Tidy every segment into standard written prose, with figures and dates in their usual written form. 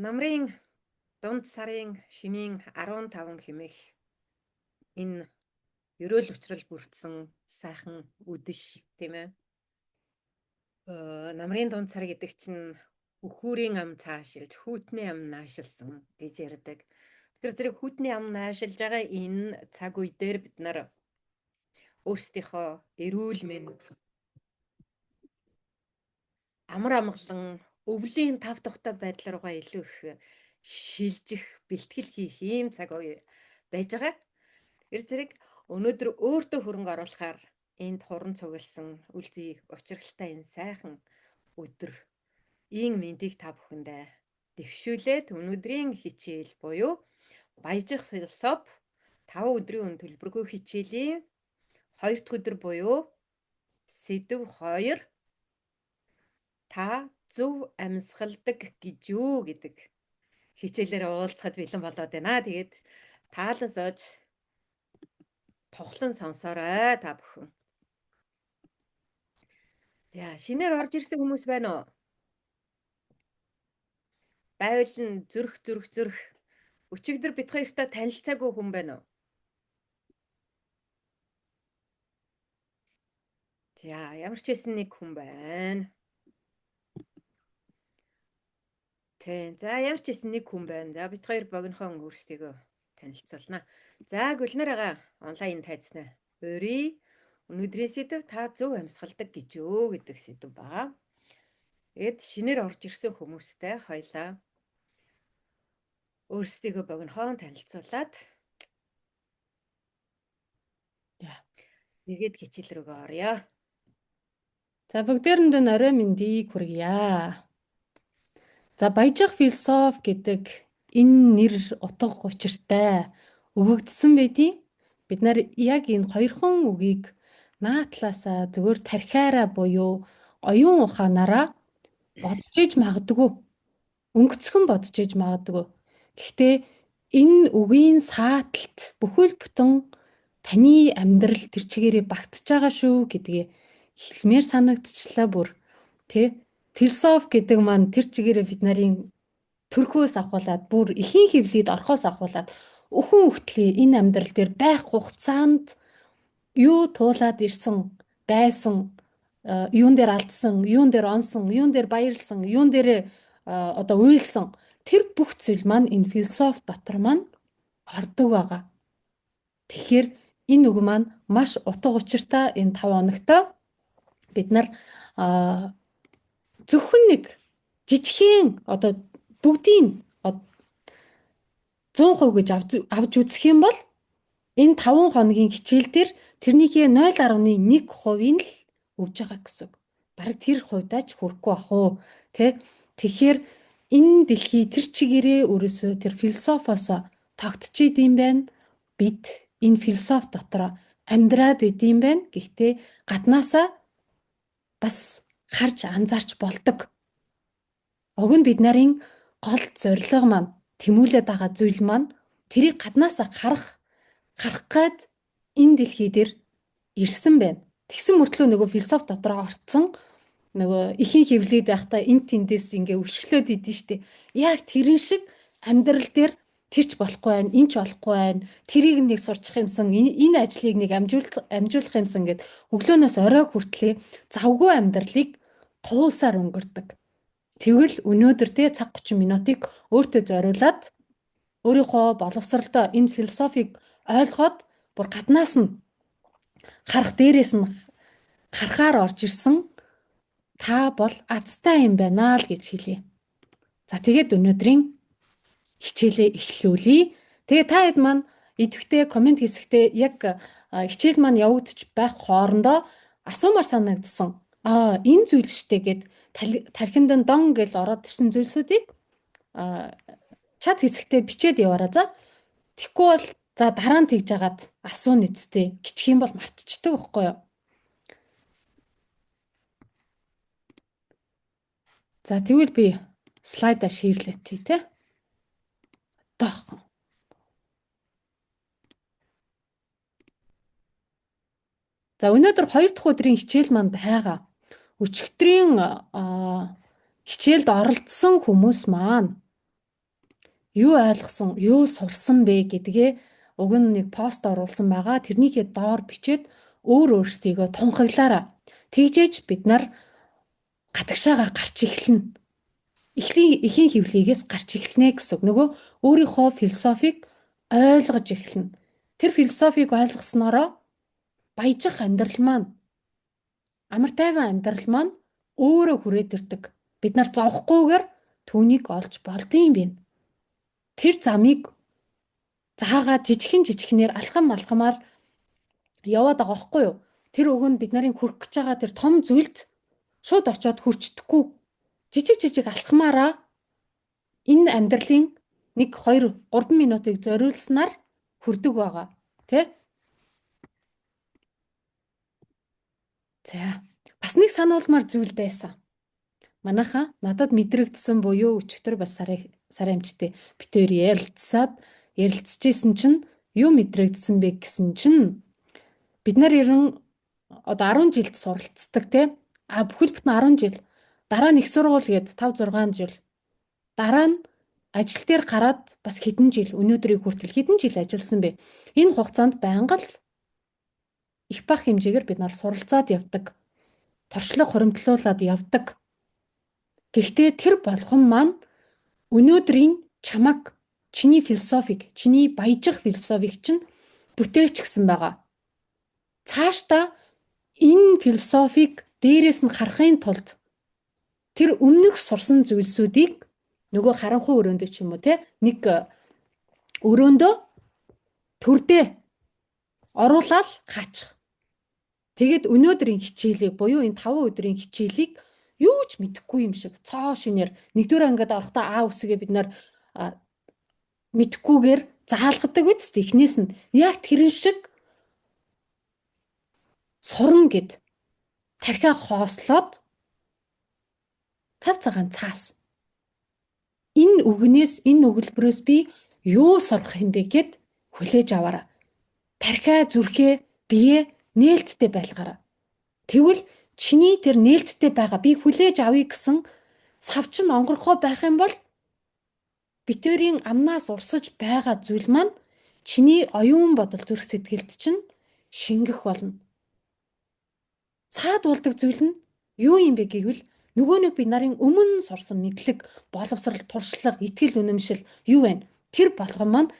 Намрын дунд сарын шинийн 15 хэмээх энэ ерөөл учрал бүрдсэн сайхан үдэш, тийм ээ. Намрын дунд сар гэдэг чинь үхүүрийн ам цаашилж, хүүтний ам наашилсан гэж ярьдаг. Тэгэхээр зэрэг хүүтний ам наашилж байгаа энэ цаг үе дээр бид нар өөрсдийнхөө эрүүл мэнд, амар амгалан, өвлийн тав тухтай байдал руугаа илүү их шилжих, бэлтгэл хийх ийм цаг үе байж байгаа. Тэр зэрэг өнөөдөр өөртөө хөрөнгө оруулахаар энд хуран цугласан үлзий учралтай энэ сайхан өдөр ийм мэндийг та бүхэндээ дэвшүүлээд өнөөдрийн хичээл буюу баяжих философи 5 өдрийн үн төлбөргүй хичээлийн 2 дахь өдөр буюу сэдэв 2 та зөв амьсгалдаг гэж юу гэдэг хичээлээр уулзахад бэлэн болоод байна. Тэгээд таалан сууж тухлан сонсоорой та бүхэн. За, шинээр орж ирсэн хүмүүс байна уу? Байвал нь зүрх зүрх зүрх. Өчигдөр бит хоёртой танилцаагүй хүн байна уу? За, ямар ч байсан нэг хүн байна. Тийм. За, ямар ч байсан нэг хүн байна. За, бит хоёр богинохон өөрсдийгөө танилцуулна. За, Гүлнэр агаа онлайн тайзнаа. Өрий. Өнөөдрийн сэдэв та зөв амьсгалдаг гэж өө гэдэг сэдэв байгаа. Тэгэд шинээр орж ирсэн хүмүүстэй хоёлаа өөрсдийгөө богинохон танилцуулаад тэгээд хичээл рүүгээ оръё. За, бүгдээрэнд нь орой мэндийг хүргье. За, баяжих философи гэдэг энэ нэр утга учиртай өгөгдсөн байдیں۔ Бид нар яг энэ хоёрхан үгийг наатлаасаа зөвхөн тархиараа буюу оюун ухаанаараа бодож иж магадгүй. Өнгөцгөн бодож иж магадгүй. Гэхдээ энэ үгийн сааталт бүхэл бүтэн таны амьдрал тэр чигээрээ багтж байгаа шүү гэдгээ хэлмээр санагдчихлаа бүр. Тэ? Философи гэдэг маань тэр чигээрээ бид нарын төрхөөс авахуулаад бүр эхийн хөвлөд орхоос авахуулаад өхөн өгтлээ энэ амьдрал дээр байх хугацаанд юу туулаад ирсэн байсан, юун дээр алдсан, юун дээр онсон, юун дээр баярлсан, юун дээр одоо уйлсан тэр бүх зүйл маань энэ философи дотор маань ордог байгаа. Тэгэхээр энэ үг маань маш утга учиртай. Энэ 5 хоногтой бид нар зөвхөн нэг жижигхэн одоо бүгдийн 100% гэж авч үзэх юм бол энэ 5 хоногийн хичээл дээр тэрнийхээ 0.1%-ийг л өгж байгаа гэсэн үг. Бараг тэр хувьдаа ч хүрэхгүй бах уу, тэ? Тэгэхээр энэ дэлхий тэр чигээрээ өөрөөсөө тэр философоос тогтж идэм байна. Бид энэ философи дотор амьдраад идэм байна. Гэхдээ гаднаасаа бас харж анзаарч болдог. Уг нь бид нарын гол зорилго маань тэмүүлээд байгаа зүйл маань тэрийг гаднаасаа харах гад энэ дэлхий дээр ирсэн байна. Тэгсэн мөртлөө нөгөө философи дотор орцсон нөгөө эхийн хөвлөд байхдаа эн тэндээс ингээ өшөглөөд идэв штэ. Яг тэрэн шиг амьдрал дээр тэр ч болохгүй байна, энэ ч болохгүй байна. Тэрийг нэг сурчих юмсан, энэ ажлыг нэг амжуулах юмсан гэд өглөөнөөс орой хүртлээ завгүй амьдралыг туулсаар өнгөрдөг. Тэгвэл өнөөдөр те цаг 30 минутыг өөртөө зориулаад өөрийнхөө боловсролдоо энэ философиг ойлгоод бүр гаднаас нь харах, дээрээс нь харахаар орж ирсэн та бол азтай юм байна л гэж хэлье. За, тэгээд өнөөдрийн хичээлээ эхлүүлье. Тэгээ та хэд маань идэвхтэй коммент хэсэгтээ яг хичээл маань явагдчих байх хоорондоо асуумар санагдсан. Аа, энэ зүйл штэ гэд тархинд нь дон гэл ороод ирсэн зүйлсүүдийг чат хэсэгтээ бичээд яваарай за. Тэгэхгүй бол за дараа нь тэгж агаад асуу нэцтэй гिचх юм бол мартчихдаг байхгүй юу? За, тэгвэл би слайдаа шеэрлээ тий те. Одоохон. За, өнөөдөр 2 дахь өдрийн хичээл маань байгаа. Өчигдрийн хичээлд оролцсон хүмүүс маань Юу ойлгосон, юу сурсан бэ гэдгээ уг нь нэг пост оруулсан байгаа. Тэрнийхээ доор бичээд өөр өөрсдийгөө тунхаглаарай. Тэгжээж бид нар гадагшаага гарч эхэлнэ. Эхийн хөвлийгээс гарч эхэлнэ гэсэн үг. Нөгөө өөрийнхөө философиг ойлгож эхэлнэ. Тэр философиг ойлгосноороо баяжих амьдрал маань, амар тайван амьдрал маань өөрөө хүрээд ирдэг. Бид нар зовхгүйгээр түүнийг олж болдсон юм байна. Тэр замыг заагаа жижигхэн жижигнэр алхам алхамаар яваад байгаа байхгүй юу? Тэр уг нь бид нарын хүрэх гэж байгаа тэр том зүйлд шууд очиод хүрчдэхгүй. Жижиг жижиг алхмаараа энэ амьдралын 1 2 3 минутыг зориулснаар хүрдэг байгаа. Тэ? За. Бас нэг сануулмаар зүйл байсан. Манайхан надад мэдрэгдсэн буюу өчигдөр бас сар амжтай бид хоёр ярилцчихсэн чинь юу мэдрэгдсэн бэ гэсэн чинь бид нар ерэн одоо 10 жилд суралцдаг те. А бүхэл бүтэн 10 жил. Дараа нь их сургууль гээд 5 6 жил. Дараа нь ажил дээр гараад бас хэдэн жил, өнөөдрийг хүртэл хэдэн жил ажилласан бэ? Энэ хугацаанд байнга л их бага хэмжээгээр бид нар суралцаад явдаг. Туршлага хуримтлуулад явдаг. Гэхдээ тэр болгон маань өнөөдрийн чамаг, чиний философик, чиний баяжих философик чинь бүтээч гэсэн байгаа. Цаашдаа энэ философик дээрээс нь харахын тулд тэр өмнөх сурсан зүйлсүүдийг нөгөө харанхуй өрөөндөө ч юм уу те нэг өрөөндөө төрдөө оруулаад хаачих. Тэгээд өнөөдрийн хичээлийг буюу энэ 5 өдрийн хичээлийг юу ч мэдэхгүй юм шиг цоо шинээр нэгдүгээр ангид орохдоо А үсгээ бид нар мэдэхгүйгээр заалгадаг үст эхнээс нь яг тэрэн шиг сурна гэд тархиа хоослоод цав цагаан цаас энэ үгнээс энэ өгөлбөрөөс би юу сурах юм бэ гэд хүлээж аваарай. Тархиа зүрхээ бие нээлттэй байлгаарай. Тэгвэл чиний тэр нээлттэй байгаа би хүлээж авъя гэсэн сав чинь онгорхоо байх юм бол битэрийн амнаас урсаж байгаа зүйл маань чиний оюун бодол зүрх сэтгэлд чинь шингэх болно. Цаад болдог зүйл нь юу юм бэ гэвэл нөгөө нэг би нарын өмнө сурсан мэдлэг, боловсрал, туршлага, итгэл үнэмшил юу вэ? Тэр болгон маань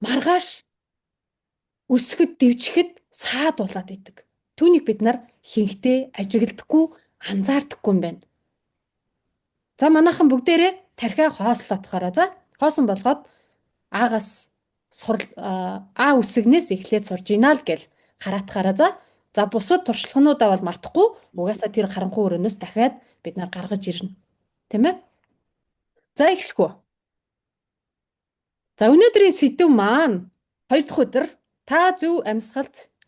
маргааш өсгөд дэвжихэд саад болоод идэг. Түүнийг бид нар хинхтээ ажигладаггүй, анзаардаггүй юм байна. За манайхан бүгдээрээ тархиа хоослоотохоороо за хоосон болгоод А-гаас А үсгнээс эхлээд сурж ийна л гэл хараатахаараа за. За бусад туршлагануудаа бол мартахгүй угаасаа тэр харанхуй өрөөнөөс дахиад бид нар гаргаж ирнэ. Тийм ээ? За эхлэх үү. За өнөөдрийн сэдэв маань 2 дахь өдөр та зөв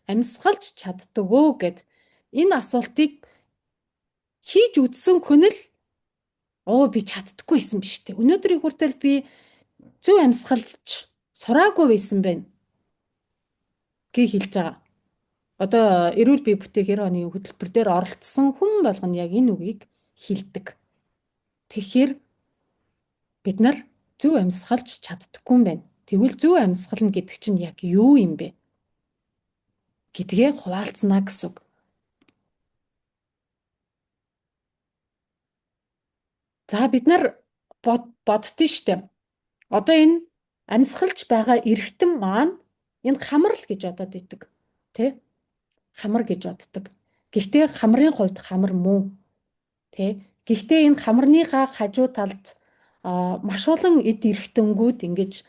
амьсгалж чаддаг уу гэд энэ асуултыг хийж үзсэн хүн л оо би чаддаггүй байсан биш үү. Өнөөдрийг хүртэл би зөв амьсгалж сураагүй байсан байна гэж хэлж байгаа. Одоо эрүүл бие бүтээх 90 оны хөтөлбөр дээр оролцсон хүн болгоно яг энэ үгийг хэлдэг. Тэгэхээр бид нар зөв амьсгалж чаддаггүй юм байна. Тэгвэл зөв амьсгална гэдэг чинь яг юу юм бэ гэдгээ хуваалцсанаа гэсэн үг. За бид нар боддсон шүү дээ. Одоо энэ амьсгалж байгаа эргэтэн маань энэ хамрал гэж бодоод идэг. Тэ? Хамар гэж боддог. Гэхдээ хамрын хувьд хамар муу. Тэ? Гэхдээ энэ хамарныхаа хажуу талд маш олон эд эргтэнгүүд ингэж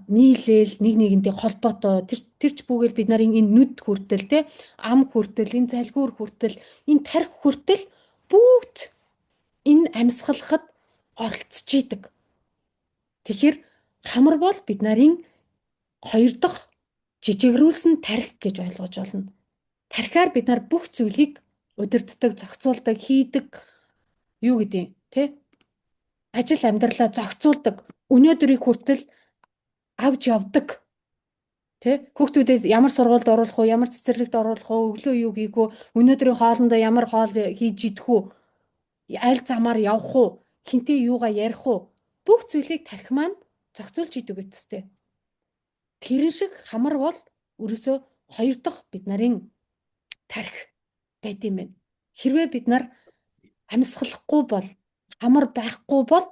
нийлээл нэг нэгэнтэй холбоотой тэр ч бүгээл бид нарын энэ нүд хүртэл тэ ам хүртэл энэ залгуур хүртэл энэ тарх хүртэл бүгд энэ амьсгалахад оролцож идэг. Тэгэхээр хамар бол бид нарын хоёр дахь жижигрүүлсэн тархи гэж ойлгож байна. Тархиар бид нар бүх зүйлийг удирддаг, зохицуулдаг, хийдэг юу гэдэг тэ? Ажил амьдралаа зохицуулдаг. Өнөөдрийг хүртэл авч явдаг. Тэ? Хүүхдүүдэд ямар сургуульд оруулах уу, ямар цэцэрлэгт оруулах уу, өглөө юу хийх үү, өнөөдрийн хоолндоо ямар хоол хийж идэх үү, аль замаар явах уу, хинтээ юугаа ярих уу, Бүх зүйлийг тархи маань зохицуулж идэг үсттэй. Тэрэн шиг хамар бол ерөөсөө хоёр дахь бид нарын тархи байд юм байна. Хэрвээ бид нар амьсгалахгүй бол, хамар байхгүй бол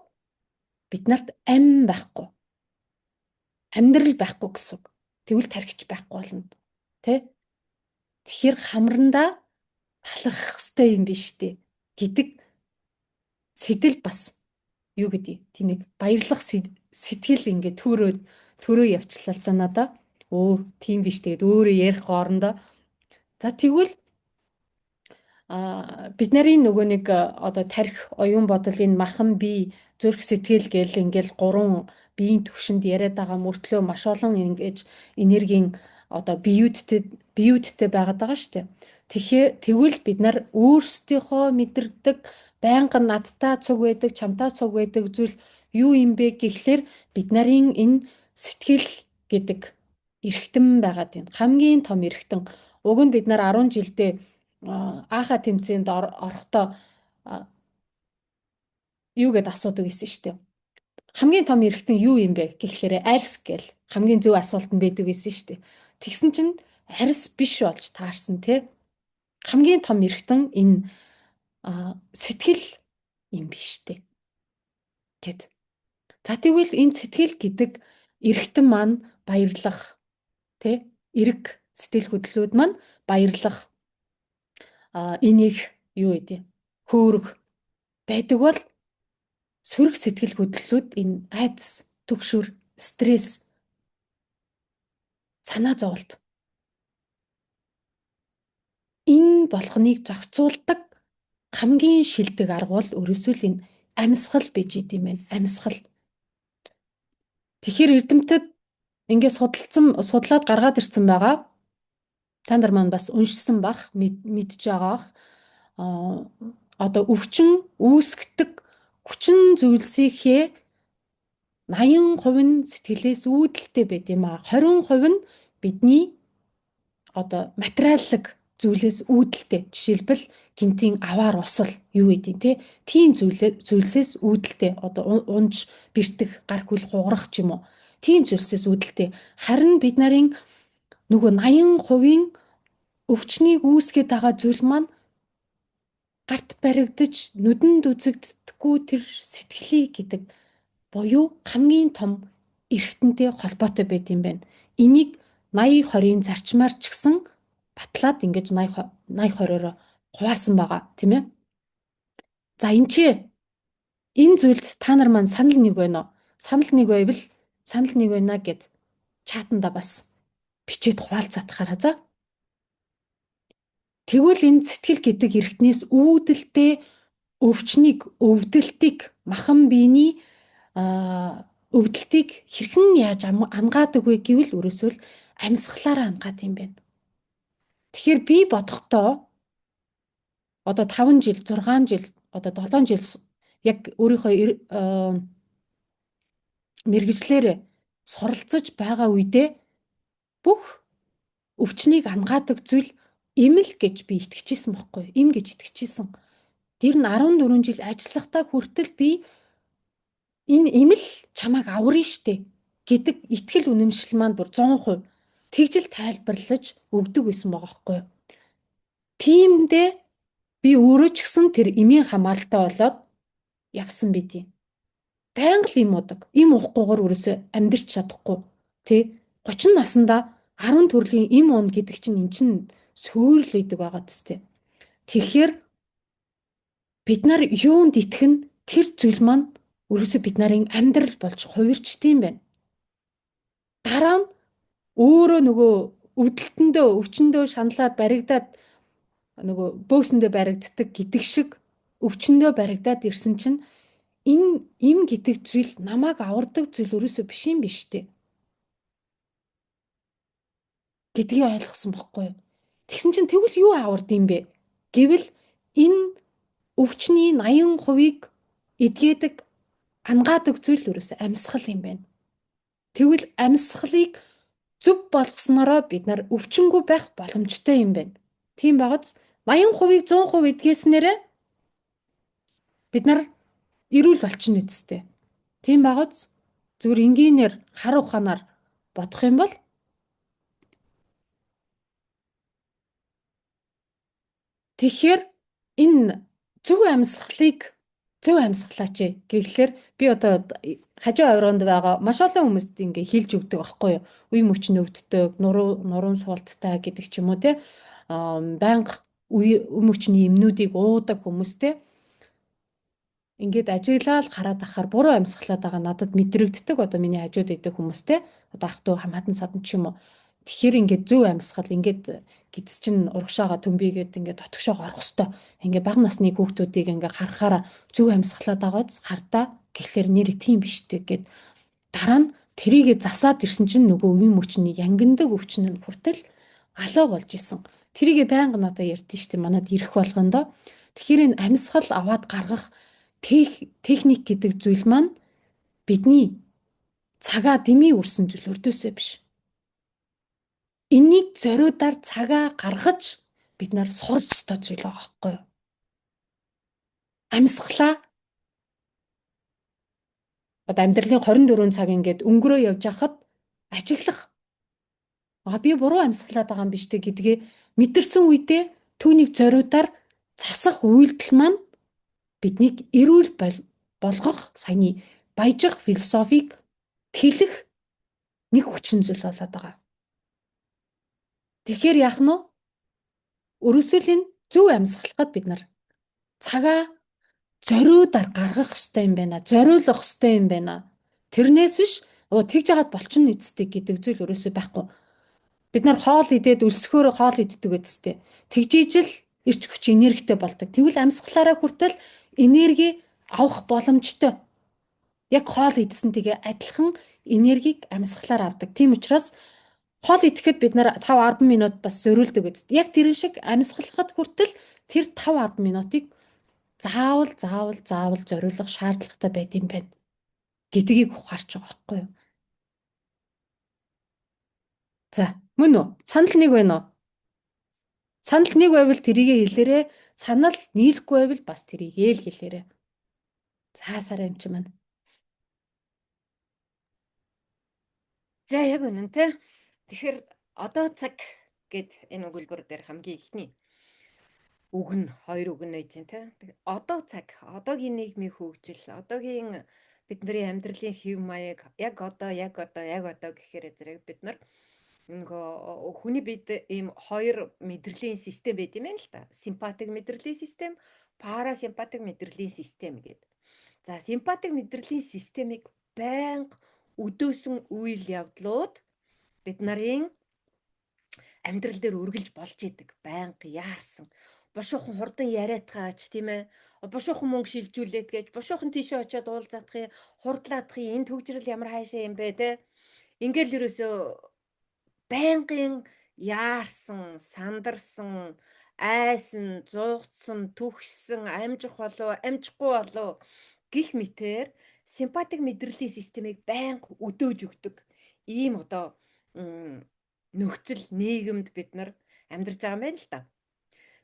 бид нарт ам байхгүй. Амьдрал байхгүй гэсэн үг. Тэгвэл тархич байхгүй болно. Тэ? Тэгэхээр хамрандаа талархах ёстой юм биш үү гэдэг сэтэл бас юу гэдэг тийм нэг баярлах сэтгэл ингээд төрөө явчлаа л да надаа. Өө, тийм биш, тэгээд өөрөө ярих гоорондоо. За, тэгвэл бид нарын нөгөө нэг одоо тархи, оюун бодол, энэ махан бие, зүрх сэтгэл гэл ингээл гурван биеийн түвшинд яриад байгаа мөртлөө маш олон ингэж энергийн одоо биеүүдтэй байгаад байгаа шүү дээ. Тэгэхээр тэгвэл бид нар өөрсдийнхөө мэдэрдэг, байнга надтай цуг байдаг, чамтай цуг байдаг зүйл юу юм бэ гэхлээр бид нарын энэ сэтгэл гэдэг эрхтэн байгаад байна. Хамгийн том эрхтэн. Уг нь бид нар 10 жилдээ ааха тэмцээнд орохдоо юу гэд асуудаг гэсэн шүү дээ. Хамгийн том эрхтэн юу юм бэ гэхлээрээ арьс гэл хамгийн зөв асуулт нь байдаг байсан шүү дээ. Тэгсэн чинь арьс биш болж таарсан, тий. Хамгийн том эрхтэн энэ сэтгэл юм биш үү гэд. За, тэгвэл энэ сэтгэл гэдэг эрхтэн маань баярлах, тий, эрг сэтгэл хөдлөлүүд маань баярлах, энийг юу гэдэг, хөөрөх байдаг бол сөрөг сэтгэл хөдлөлүүд энэ айдас, түгшүр, стресс, санаа зоволт энэ болохныг зохицуулдаг хамгийн шилдэг арга бол ерөөсөө л энэ амьсгал байж идэм байна. Амьсгал. Тэгэхээр эрдэмтэд ингээд судлаад гаргаад ирсэн байгаа. Та нар маань бас уншсан бах, мэдж байгаа бах. Одоо өвчин үүсгдэг хүчин зүйлсийнхээ 80% нь сэтгэлээс үүдэлтэй байд юм а. 20% нь бидний одоо материаллык зүйлээс үүдэлтэй. Жишээлбэл, гэнэтийн аваар усал юу гэдэг те. Тийм зүйлсээс үүдэлтэй. Одоо унж бэртэх, гар хөл хугарах ч юм уу. Тийм зүйлсээс үүдэлтэй. Харин бид нарын нөгөө 80%-ийн өвчнийг үүсгээд байгаа зүйл маань гарт баригдаж нүдэнд үзэгддэггүй тэр сэтгэлийг гэдэг буюу хамгийн том эрхтэнтэй холбоотой байд юм байна. Энийг 80 20-ын зарчмаар ч гэсэн батлаад ингэж 80 80 20-ороо хуваасан байгаа, тийм ээ. За, энэ чи энэ зүйлд та нар маань санал нэг байна уу? Санал нэг байвал санал нэг байна гэд чатанда бас бичээд хуваалцаадахаараа, за. Тэгвэл энэ сэтгэл гэдэг эрхтнээс үүдэлтэй өвчнийг, өвдөлтийг, махан биений өвдөлтийг хэрхэн яаж ангаадаг вэ гэвэл ерөөсөө л амьсгалаараа ангаад юм байна. Тэгэхээр би бодохдоо одоо 5 жил, 6 жил, одоо 7 жил яг өөрийнхөө мэргэжлээр суралцаж байгаа үедээ бүх өвчнийг ангаадаг зүйл эм л гэж би итгэжсэн байхгүй. Эм гэж итгэжсэн. Тэр нь 14 жил ажиллахдаа хүртэл би энэ эм л чамайг аварна штэ гэдэг итгэл үнэмшил маань бүр 100% тэгжил тайлбарлаж өгдөг байсан байгаа байхгүй. Тиймдээ би өөрөө ч гэсэн тэр эмийн хамааралтай болоод явсан байдийн. Байнга л эм уудаг. Эм уухгүйгээр ерөөсөө амьдарч чадахгүй. Тэ, 30 наснда 10 төрлийн эм уун гэдэг чинь эн чинь сөөрл байдаг байгаа тест. Тэгэхээр бид нар юунд итгэн, тэр зүйл маань ерөөсөө бид нарын амьдрал болж хувирчдığım байна. Дараа нь өөрөө нөгөө өвдөлтөндөө, өвчнөдөө шаналаад баригдаад, нөгөө бөөсөндөө баригддаг гэдэг шиг өвчнөдөө баригдаад ирсэн чинь энэ эм гэдэг зүйл намайг авардаг зүйл ерөөсөө биш юм биш үү гэдгийг ойлгосон бохгүй юу. Тэгсэн чинь тэгвэл юу авард юм бэ гэвэл энэ өвчний 80%-ийг эдгээдэг, ангаадаг зүйл ерөөсөө амьсгал юм байна. Тэгвэл амьсгалыг зөв болгосноороо бид нар өвчнгүй байх боломжтой юм байна. Тийм багаз 80%-ийг 100% эдгээснээрээ бид нар эрүүл болчихно үсттэй. Тийм байгааз зүгээр энгийнээр хар ухаанаар бодох юм бол тэгэхээр энэ зөв амьсгалыг зөв амьсгалаач гэхлээр би одоо хажуу авирганд байгаа маш олон хүмүүст ингээ хэлж өгдөг байхгүй юу? Үе мөч нөвддөг, нуруун суулттай гэдэг ч юм уу те. Байнга үе мөчний эмнүүдийг уудаг хүмүүстэй ингээд ажиглал хараад ахаар буруу амьсгалаад байгаа надад мэдрэгддэг. Одоо миний хажууд идэх хүмүүстэй одоо ах トゥ хамаатан садан ч юм уу. Тэгэхээр ингээд зөв амьсгал ингээд гидс чинь урагшаага төмбийгээд ингээд дотгошоогоо орох хэвээр. Ингээд бага насны хүүхдүүдийг ингээд харахаараа зөв амьсгалаад байгааз хардаа гэхлээр нэр тийм биш үү гэд дараа нь тэрийгэ засаад ирсэн чинь нөгөө үеийн мөчний янгиндаг өвчин нь хүртэл алаа болж исэн. Тэрийгэ байнга надад ярьдэн штэ манад ирэх болгондоо. Тэгэхээр энэ амьсгал аваад гаргах техник гэдэг зүйл маань бидний цагаа дэмий үрсэн зүйл өрдөөсөө биш. Энийг зориудаар цагаа гаргаж бид нар сурах ёстой зүйл байгаа байхгүй юу? Амьсгалаа одоо амьдралын 24 цаг ингээд өнгөрөө явж байхад ажиглах. А би буруу амьсгалаад байгаа юм биш үү гэдгээ мэдэрсэн үедээ түүнийг зориудаар засах үйлдэл маань биднийг эрүүл болгох саяны баяжих философийг тэлэх нэг хүчин зүйл болоод байгаа. Тэгэхээр яах нь вэ? Өрөөсөл энэ зөв амьсгалахад бид нар цагаа зориудаар гаргах ёстой юм байна. Зориулах ёстой юм байна. Тэрнээс биш тэгж яагаад болчихно үсттэй гэдэг зүйл өрөөсөө байхгүй. Бид нар хоол идээд өлсгөөр хоол иддэг үсттэй. Тэгжиж л эрч хүч энергитэй болдог. Тэгвэл амьсгалаараа хүртэл энерги авах боломжтой. Яг хоол идсэнтэйгээ адилхан энергийг амьсгалаар авдаг. Тийм учраас хоол идэхэд бид нар 5 10 минут бас зориулдаг үст. Яг тэрэн шиг амьсгалахад хүртэл тэр 5 10 минутыг заавал заавал заавал зориулах шаардлагатай байд юм байна гэдгийг ухаарч байгаа байхгүй юу? За, мөн үү? Санал нэг байна уу? Санал нэг байвал тэрийгэ хэлээрээ, санал нийлэхгүй байвал бас тэрийгэ л хэлээрээ. За, сарай юм чи маань. За, яг үнэн те. Тэгэхээр одоо цаг гэд энэ өгүүлбэр дээр хамгийн ихний үг нь хоёр үг нь байж байна те. Одоо цаг, одоогийн нийгмийн хөгжил, одоогийн бидний амьдралын хэв маяг яг одоо, яг одоо, яг одоо гэхээр зэрэг бид нар нөгөө хүний бид ийм хоёр мэдрэлийн систем байт юм байна л та. Симпатик мэдрэлийн систем, парасимпатик мэдрэлийн систем гэдэг. За, симпатик мэдрэлийн системийг байнга өдөөсөн үйл явдлууд бид нарын амьдрал дээр үргэлж болж идэг. Байнга яарсан. Бушуухан хурдан яриатгаач тийм ээ. Бушуухан мөнгө шилжүүлээд гэж, бушуухан тийшээ очиод уулзаадах, хурдлаадах, энэ төгжрөл ямар хайшаа юм бэ те. Ингээл ерөөсөө байнгын яарсан, сандарсан, айсан, зуугдсан, түгшсэн, амжих болов, амжихгүй болов гих мэтэр симпатик мэдрэлийн системийг байнга өдөөж өгдөг. Ийм одоо нөхцөл нийгэмд бид нар амьдарч байгаа юм байна л да.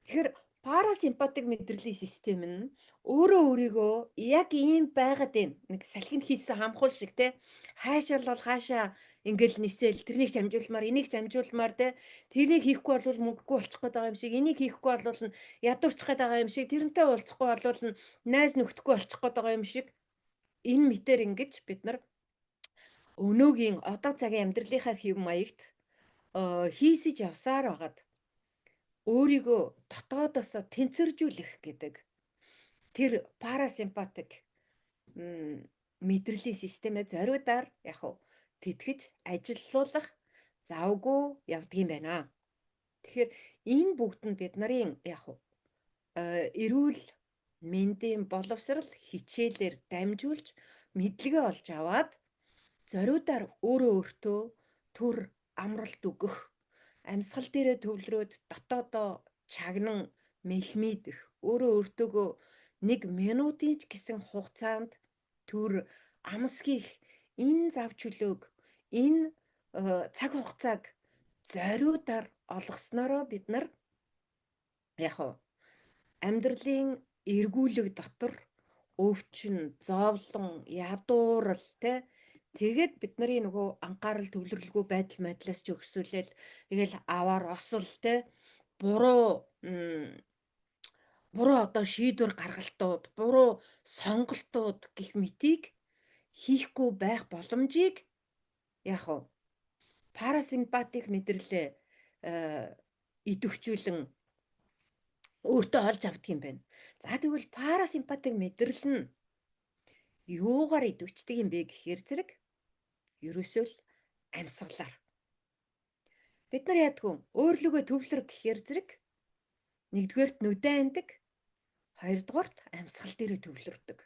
Тэгэхээр парасимпатик мэдрэлийн систем нь өөрөө өөрийгөө яг ийм байгаад байна. Нэг салхинд хийсэн хамхуул шиг те. Хаашаал бол хаашаа ингээл нисэл тэрнийг ч амжуулмаар, энийг ч амжуулмаар те. Тэрнийг хийхгүй бол мөнгөгүй болчих гээд байгаа юм шиг, энийг хийхгүй бол ядуурчих гээд байгаа юм шиг, тэрнтэй уулзахгүй бол найз нөхдөхгүй болчих гээд байгаа юм шиг. Энэ мэтэр ингэж бид нар өнөөгийн одоо цагийн амьдралынхаа хэв маягт хийсэж явсаар байгаад өөрийгөө дотоодосоо тэнцвэржүүлэх гэдэг тэр парасимпатик мэдрэлийн системээ зориудаар яг хав тэтгэж ажиллуулах завгүй явдаг юм байна. Тэгэхээр энэ бүгд нь бид нарын яг хав эрүүл мэндийн боловсрал хичээлээр дамжуулж мэдлэгээ олж аваад зориудаар өөрөө өөртөө төр амралт өгөх, амьсгал дээрээ төвлөрөөд дотоодоо чагнан мэлмидэх, өөрөө өөртөөгөө нэг минутын ч гэсэн хугацаанд төр амсгийх энэ зав чөлөөг, энэ цаг хугацааг зориудаар олгосноороо бид нар яг амьдралын эргүүлэг дотор Өвчин, зовлон, ядуурал те. Тэгээд бид нарын нөгөө анхаарал төвлөрлгүй байдал байдлаас ч өгсүүлэл тэгэл аваар осол те, буруу буруу одоо шийдвэр гаргалтууд, буруу сонголтууд гэх мэтийг хийхгүй байх боломжийг яг уу парасимпатик мэдрэлээ идэвхжүүлэн өөртөө олж авдаг юм байна. За, тэгвэл парасимпатик мэдрэл нь юугаар идэвхждэг юм бэ гэхээр зэрэг ерөөсөө л амьсгалаар. Бид нар яадгүй өөрлөгөө төвлөр гэхээр зэрэг нэгдүгээрт нүдэн андаг, хоёрдугаарт амьсгал дээрээ төвлөрдөг.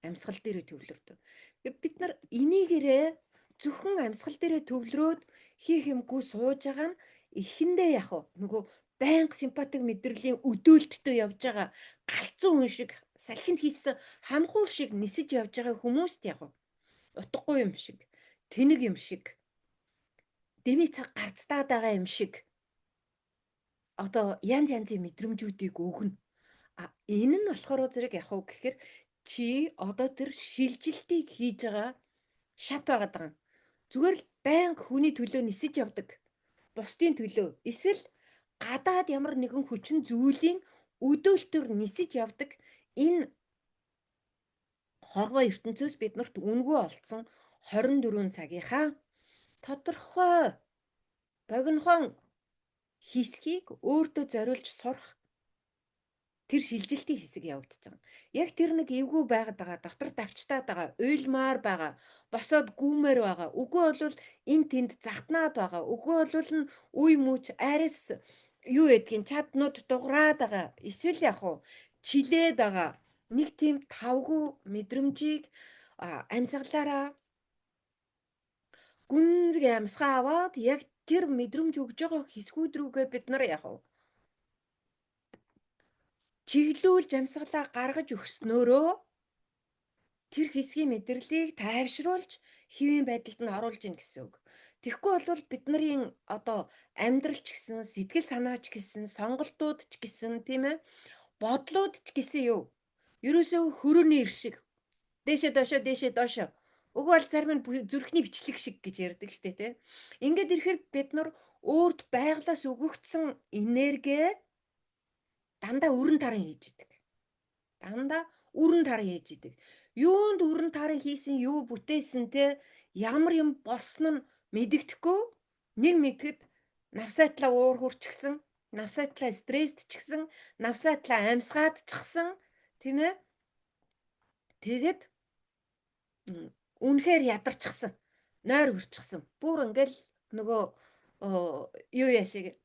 Амьсгал дээрээ төвлөрдөг. Бид нар энийгээрээ зөвхөн амьсгал дээрээ төвлөрөөд хийх юмгүй сууж байгаа нь эхэндээ яг нөгөө байнга симпатик мэдрэлийн өдөөлттэй явж байгаа галзуу хүн шиг, салхинд хийсэн хамхуул шиг нисэж явж байгаа хүмүүст яг утгагүй юм шиг, тэнэг юм шиг, дэмий цаг гарцтаад байгаа юм шиг одоо янз янзын мэдрэмжүүдийг өгнө. А энэ нь болохоор зэрэг яг уу гэхээр чи одоо тэр шилжилтийг хийж байгаа шат байгаад байгаа. Зүгээр л байнга хүний төлөө нисэж явдаг. Бусдын төлөө эсвэл гадаад ямар нэгэн хүчин зүйлийн өдөөлтөөр нисэж явдаг энэ хорвоо ертөнцөөс биднэрт үнэгүй олдсон 24 цагийнхаа тодорхой богинохон хэсгийг өөртөө зориулж сурах тэр шилжилтийн хэсэг явагдаж байгаа. Яг тэр нэг эвгүй байгаад байгаа, дотор давчтаад байгаа, уйлмаар байгаа, босоод гүмээр байгаа. Үгүй бол эн тэнд загтнаад байгаа. Үгүй бол нь үе мүч арис юу гэдгийг чаднууд дуграад байгаа. Эсвэл яг уу чилээд байгаа. Нэг тийм тавгүй мэдрэмжийг амьсгалаараа гүнзгий амьсгаа аваад яг тэр мэдрэмж өгж байгаа хэсгүүд рүүгээ бид нар яг уу чиглүүлж амьсгалаа гаргаж өгснөөрөө тэр хэсгийн мэдрэлийг тайвшруулж хэвийн байдалд нь оруулж ийн гэсэн үг. Тэгэхгүй бол бид нарын одоо амьдрал ч гэсэн, сэтгэл санаа ч гэсэн, сонголтууд ч гэсэн, тийм ээ, бодлууд ч гэсэн юу? Ерөөсөө хөрөөний ир шиг дээшээ доошоо, дээшээ доошоо. Үгүй бол зарим нь зүрхний бичлэг шиг гэж ярьдаг штэ, тий. Ингээд ирэхээр бид нар өөрт байглаас өгөгдсөн энерги дандаа өрн таран хийж идэг. Дандаа өрн таран хийж идэг. Юунд өрн таран хийсэн, юу бүтээсэн те, ямар юм болсон нь мэдэгдэхгүй, нэг мэдэхэд навсаатлаа уур хүрчихсэн, навсаатлаа стрессдчихсэн, навсаатлаа амьсгаадчихсан, тийм ээ. Тэгээд үнэхээр ядарчихсан, нойр хүрчихсэн. Бүр ингээл нөгөө юу яшиг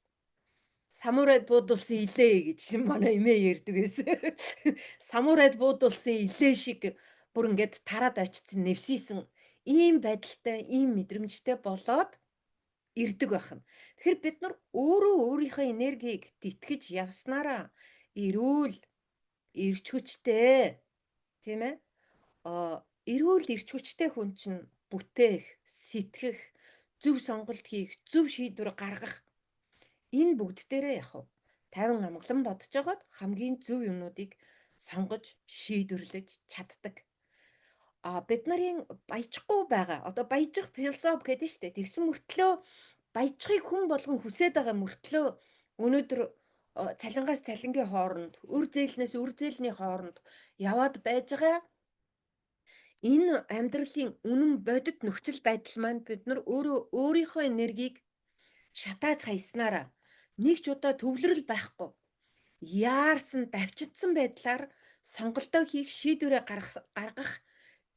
самурайд буудулсан илээ гэж манай эмээ ярьдаг байсан. Самурайд буудулсан илээ шиг бүр ингээд тараад очсон, нэвсийсэн ийм байдалтай, ийм мэдрэмжтэй болоод ирдэг байх нь. Тэгэхээр бид нар өөрөө өөрийнхөө энергийг тэтгэж явснараа эрүүл эрч хүчтэй, тийм ээ? Эрүүл эрч хүчтэй хүн чинь бүтээх, сэтгэх, зөв сонголт хийх, зөв шийдвэр гаргах энэ бүгд дээрээ яг тайван амгалан бодож байгаад хамгийн зөв юмнуудыг сонгож шийдвэрлэж чаддаг. А бид нарын баяжихгүй байгаа, одоо баяжих философи гэдэг нь шүү дээ. Тэгсэн мөртлөө баяжихыг хүн болгон хүсээд байгаа мөртлөө өнөөдөр цалингаас цалингийн хооронд, үр зээлнээс үр зээлний хооронд яваад байж байгаа энэ амьдралын үнэн бодит нөхцөл байдал маань бид нар өөрөө өөрийнхөө энергийг шатааж хаяснараа нэг ч удаа төвлөрөл байхгүй яарсан, давчидсан байдлаар сонголтоо хийх, шийдвэрээ гаргах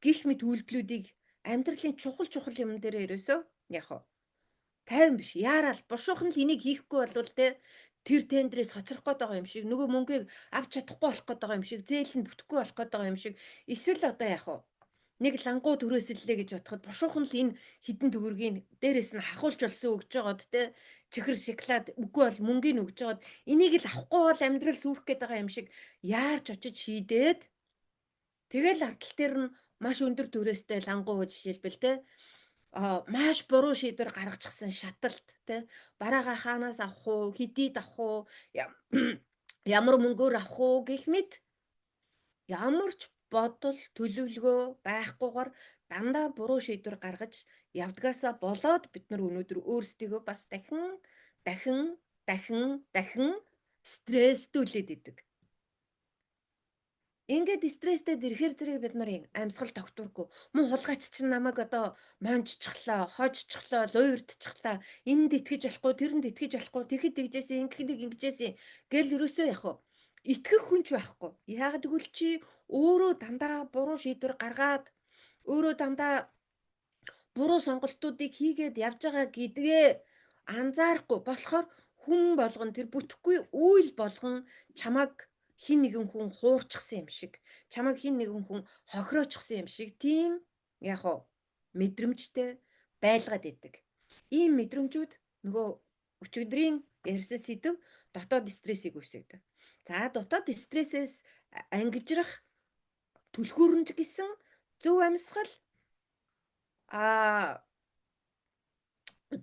гих мэт үйлдэлүүдийг амьдралын чухал чухал юм дээр ерөөсөө яг хоо 50 биш яараал бушуухан л энийг хийхгүй болвол те тэр тендрээс хоцрох гээд байгаа юм шиг, нөгөө мөнгийг авч чадахгүй болох гээд байгаа юм шиг, зээл нь бүтэхгүй болох гээд байгаа юм шиг, эсвэл одоо яг хоо нэг лангуу түрээсэллээ гэж бодоход бушуухан л энэ хідэн төгрөгийн дээрээс нь хахуулж болсон өгж байгаад те, чихэр шоколад үгүй бол мөнгийг өгж байгаад энийг л авахгүй бол амьдрал сүрэх гээд байгаа юм шиг яарч очиж шийдээд тэгэл ардтал дээр нь маш өндөр түрээстэй лангуу жишээлбэл те, маш буруу шийдвэр гаргачихсан шаталт те, бараагаа хаанаас авах уу, хэдийд авах уу, ямар мөнгөөр авах уу гэх мэт. Ямар ч бодол, төлөвлөгөө байхгүйгээр дандаа буруу шийдвэр гаргаж явдгаасаа болоод бид нар өнөөдөр өөрсдийгөө бас дахин дахин дахин дахин стресстүүлээд идэг. Ингээд стресстэй ирэхээр зэрэг бид нарын амьсгал тогтворгүй. Мөн хулгайч чинь намайг одоо монжчихлоо, хожчихлоо, луйвардчихлаа. Энд итгэж болохгүй, тэрэнд итгэж болохгүй, тэгэхэд тэгжээсэн, ингэхэд ингэжээсэн гэл ерөөсөө яг уу итгэх хүн ч байхгүй. Яагаад гэвэл чи өөрөө дандаа буруу шийдвэр гаргаад, өөрөө дандаа буруу сонголтуудыг хийгээд явж байгаа гэдгээ анзаарахгүй болохоор хүн болгон тэр бүтэхгүй үйл болгон чамайг хин нэгэн хүн хуурчихсан юм шиг, чамайг хин нэгэн хүн хохироочихсан юм шиг тийм яг уу мэдрэмжтэй байлгаад идэг. Ийм мэдрэмжүүд нөгөө өчигдрийн ярьсан сэдэв дотоод стрессийг үүсгэдэг. За дотоод стрессээс ангижрах түлхүүрэнж гэсэн зөв амьсгал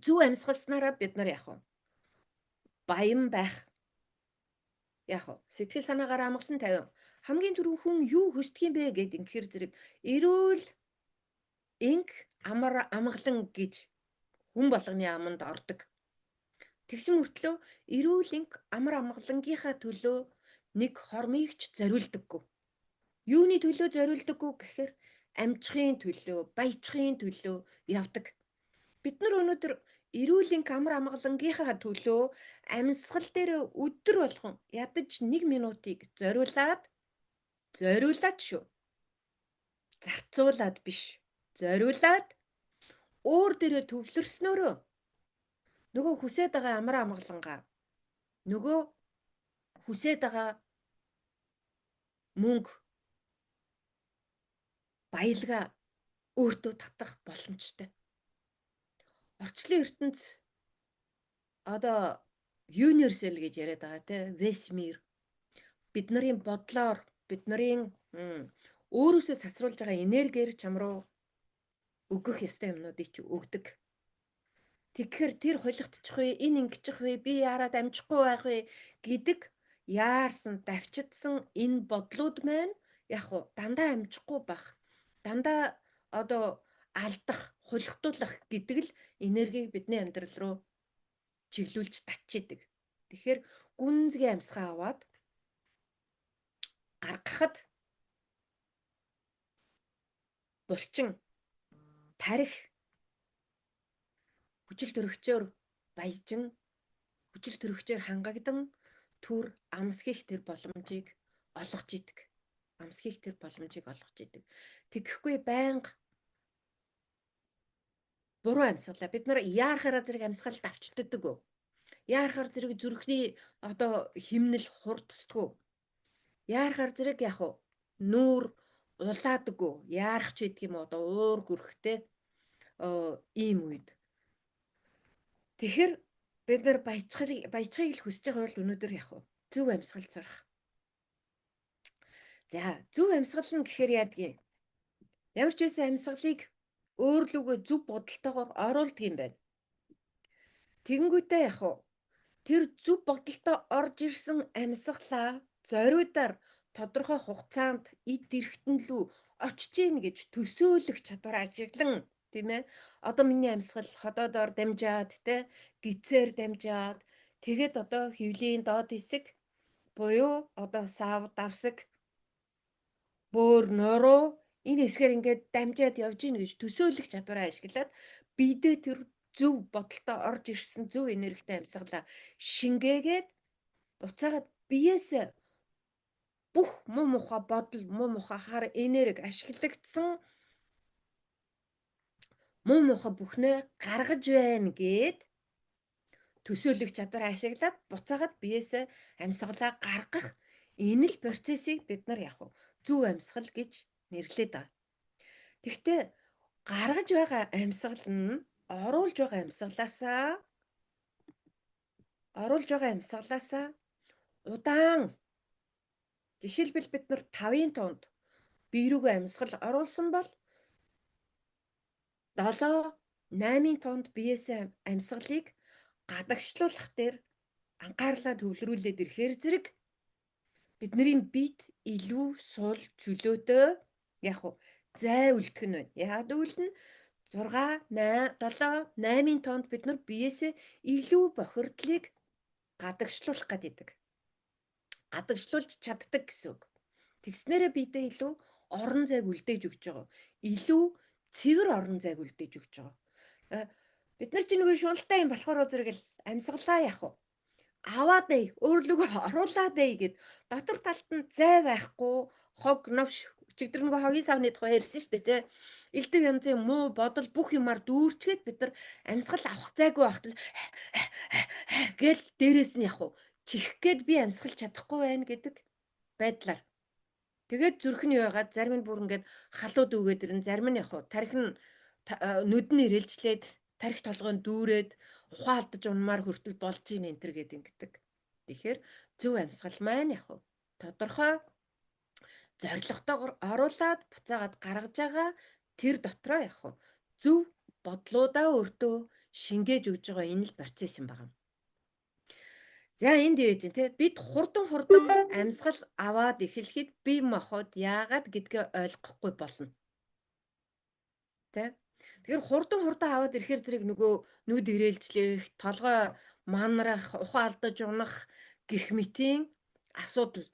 зөв амьсгалснараа бид нар яг уу баян байх, яг уу сэтгэл санаагаар амгалан тавин. Хамгийн түрүү хүн юу хүсдэг юм бэ гэд ингэхэр зэрэг эрүүл инг амар амгалан гэж хүн болгоны аманд ордог. Тэгсэн мөртлөө эрүүл инг амар амгалангийнхаа төлөө нэг хормыг ч зориулдаггүй. Юуны төлөө зориулдаггүй гэхээр амжихын төлөө, баяжхын төлөө явдаг. Бид нар өнөөдөр эрүүл инг амар амгалангийнхаа төлөө амьсгал дээр өдөр болгон ядаж 1 минутыг зориулаад шүү. Зарцуулаад биш. Зориулаад өөр дээрээ төвлөрснөөрөө нөгөө хүсээд байгаа амар амгалангаа, нөгөө хүсээд байгаа мөнгө баялгаа өөртөө татах боломжтой. Орчлон ертөнц одоо universal гэж яриад байгаа те, Весмир. Бид нарын бодлоор, бид нарын өөрөөсөө цацруулж байгаа энергиэр чам руу өгөх ёстой юмнуудыг чи өгдөг. Тэгэхээр тэр холигдчих вэ, энэ ингэчих вэ, би яарад амжихгүй байх вэ гэдэг яарсан, давчидсан энэ бодлууд маань яг уу дандаа амжихгүй байх, дандаа одоо алдах, хулигдуулах гэдэг л энергийг бидний амьдрал руу чиглүүлж татчихдээ. Тэгэхээр гүнзгий амьсгаа аваад гаргахад булчин тарих хүчил төрөгчөөр баяжин, хүчил төрөгчөөр хангагдан түр амсгих тэр боломжийг олгож идэг. Амсгих тэр боломжийг олгож идэг. Тэгэхгүй байнга буруу амьсгалаа. Бид нар яарахаараа зэрэг амьсгалд авчддаг. Яарахаар зэрэг зүрхний одоо химнэл хурдсдаггүй. Яарахаар зэрэг яг уу нүүр улаадаггүй. Яарах ч байдаг юм одоо уур гүрхтэй ийм үед. Тэгэхээр бид нар баяжхыг л хүсэж байгаа бол өнөөдөр яг уу зөв амьсгал сурах. За зөв амьсгал нь гэхээр яадгийг? Ямар ч байсан амьсгалыг өөрлөгөө зөв бодолтойгоор оруулдаг юм байна. Тэгэнгүүтээ яг уу тэр зөв бодолтой орж ирсэн амьсгалаа зориудаар тодорхой хугацаанд эд эрхтэн лүү очиж гин гэж төсөөлөх чадвар ажиглан, тийм ээ. Одоо миний амьсгал ходоодоор дамжаад, тэ, гизээр дамжаад тэгээд одоо хөвлийн доод хэсэг буюу одоо сав, давсаг, бөөр, нуруу энэ хэсгээр ингээд дамжаад явж гин гэж төсөөлөх чадвараа ашиглаад бидээ тэр зөв бодолтой орж ирсэн зөв энергитэй амьсгалаа шингээгээд буцаагаад биеэс бүх муу мухай бодол, муу мухай хар энерги ашиглагдсан муу мухай бүхнээ гаргаж байна гэд төсөөлөх чадвараа ашиглаад буцаагаад биеэсээ амьсгалаа гаргах энэ л процессыг бид нар яг зөв амьсгал гэж нэрлээд байгаа. Тэгвэл гаргаж байгаа амьсгал нь оруулж байгаа амьсгалаасаа удаан. Жишээлбэл бид нар 5-ын тунд бие рүүгээ амьсгал оруулсан бол 7 8-ын тунд биеэсээ амьсгалыг гадагшлуулах дээр анхаарлаа төвлөрүүлээд ирэхээр зэрэг Бидний бид илүү сул чөлөөтэй яг уу зай үлдэх нь байна. Яг гэвэл нь 6 8 7 8-ын тоонд бид нар биеэсээ илүү бохирдлыг гадагшлуулах гэдэг. Гадагшлуулж чаддаг гэсэн үг. Тэгснээрээ биедээ илүү орон зайг үлдээж өгч байгаа. Илүү цэвэр орон зайг үлдээж өгч байгаа. Бид нар чинь нөгөө шуналтай юм болохоор зэрэг л амьсгалаа яах вэ? Аваад эй, өөрлөгөө оруулаад эй гэд дотор талд нь зай байхгүй, хог новш өчигдөр нөгөө хогийн савны тухай ярьсан шүү дээ, тэ. Элдв янзын муу бодол бүх юмар дүүрчгээд бид нар амьсгал авах зайгүй байхад гэл дээрээс нь яг уу чих гээд би амьсгалж чадахгүй байна гэдэг байдлаар. Тэгээд зүрх нь юу яагаад зарим нь бүр ингээд халуу дүүгээд ирэн, зарим нь яг уу тархи нь нүд нь ирэлжлээд тархи толгойн дүүрээд ухаан алдаж унмаар хүртэл болж ийн энэ төр гээд ингэдэг. Тэгэхээр зөв амьсгал маань яг уу тодорхой зорилготойгоор оруулаад буцаагаад гаргаж байгаа тэр дотроо яг уу зөв бодлуудаа өөртөө шингээж өгж байгаа энэ л процесс юм байна. За, энд юу гэж те, бид хурдан хурдан амьсгал аваад эхлэхэд бие махбод яагаад гэдгээ ойлгохгүй болно. Тэ? Тэгэхээр хурдан хурдан аваад ирэхээр зэрэг нөгөө нүд ирээлжлэх, толгой манрах, ухаан алдаж унах гэх мэтийн асуудал.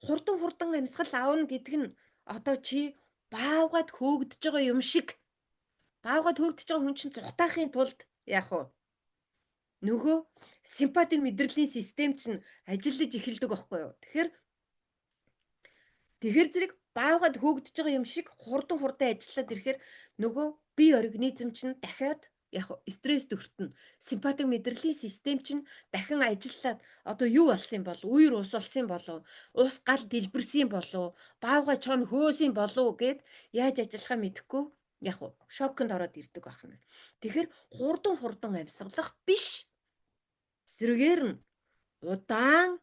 Хурдан хурдан амьсгал авна гэдэг нь одоо чи баавгаад хөөгдөж байгаа юм шиг, баавгаад хөөгдөж байгаа хүн чинь зүхтаахын тулд яах вэ? Нөгөө симпатик мэдрэлийн систем чинь ажиллаж эхэлдэг байхгүй юу? Тэгэхээр зэрэг баавгаад хөөгдөж байгаа юм шиг хурдан хурдан ажиллаад ирэхээр нөгөө бие организм чинь дахиад яг стресст өртөнө. Симпатик мэдрэлийн систем чинь дахин ажиллаад одоо юу болсон юм бол, үер ус болсон болов, ус гал дэлбэрсэн болов, баавгай чон хөөсөн болов гэд яаж ажиллахаа мэдэхгүй яг шоконд ороод ирдэг байна. Тэгэхээр хурдан хурдан амьсгалах биш. Эсрэгээр нь удаан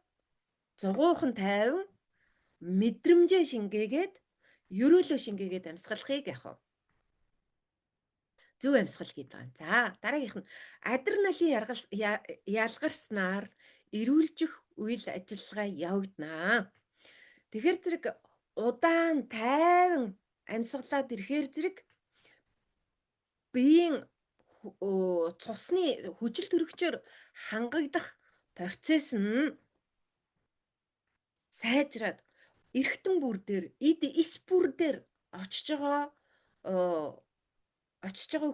зугуухан тайван мэдрэмжээ шингээгээд, ерөөлөө шингээгээд амьсгалахыг яг зөв амьсгал гэдэг байгаа. За, дараагийнх нь адреналин ялгарснаар эрүүлжих үйл ажиллагаа явагданаа. Тэгэхээр зэрэг удаан тайван амьсгалаад ирэхээр зэрэг биеийн цусны хүчил төрөгчөөр хангагдах процесс нь сайжраад эргэтэн бүр дээр, эд эс бүр дээр очиж байгаа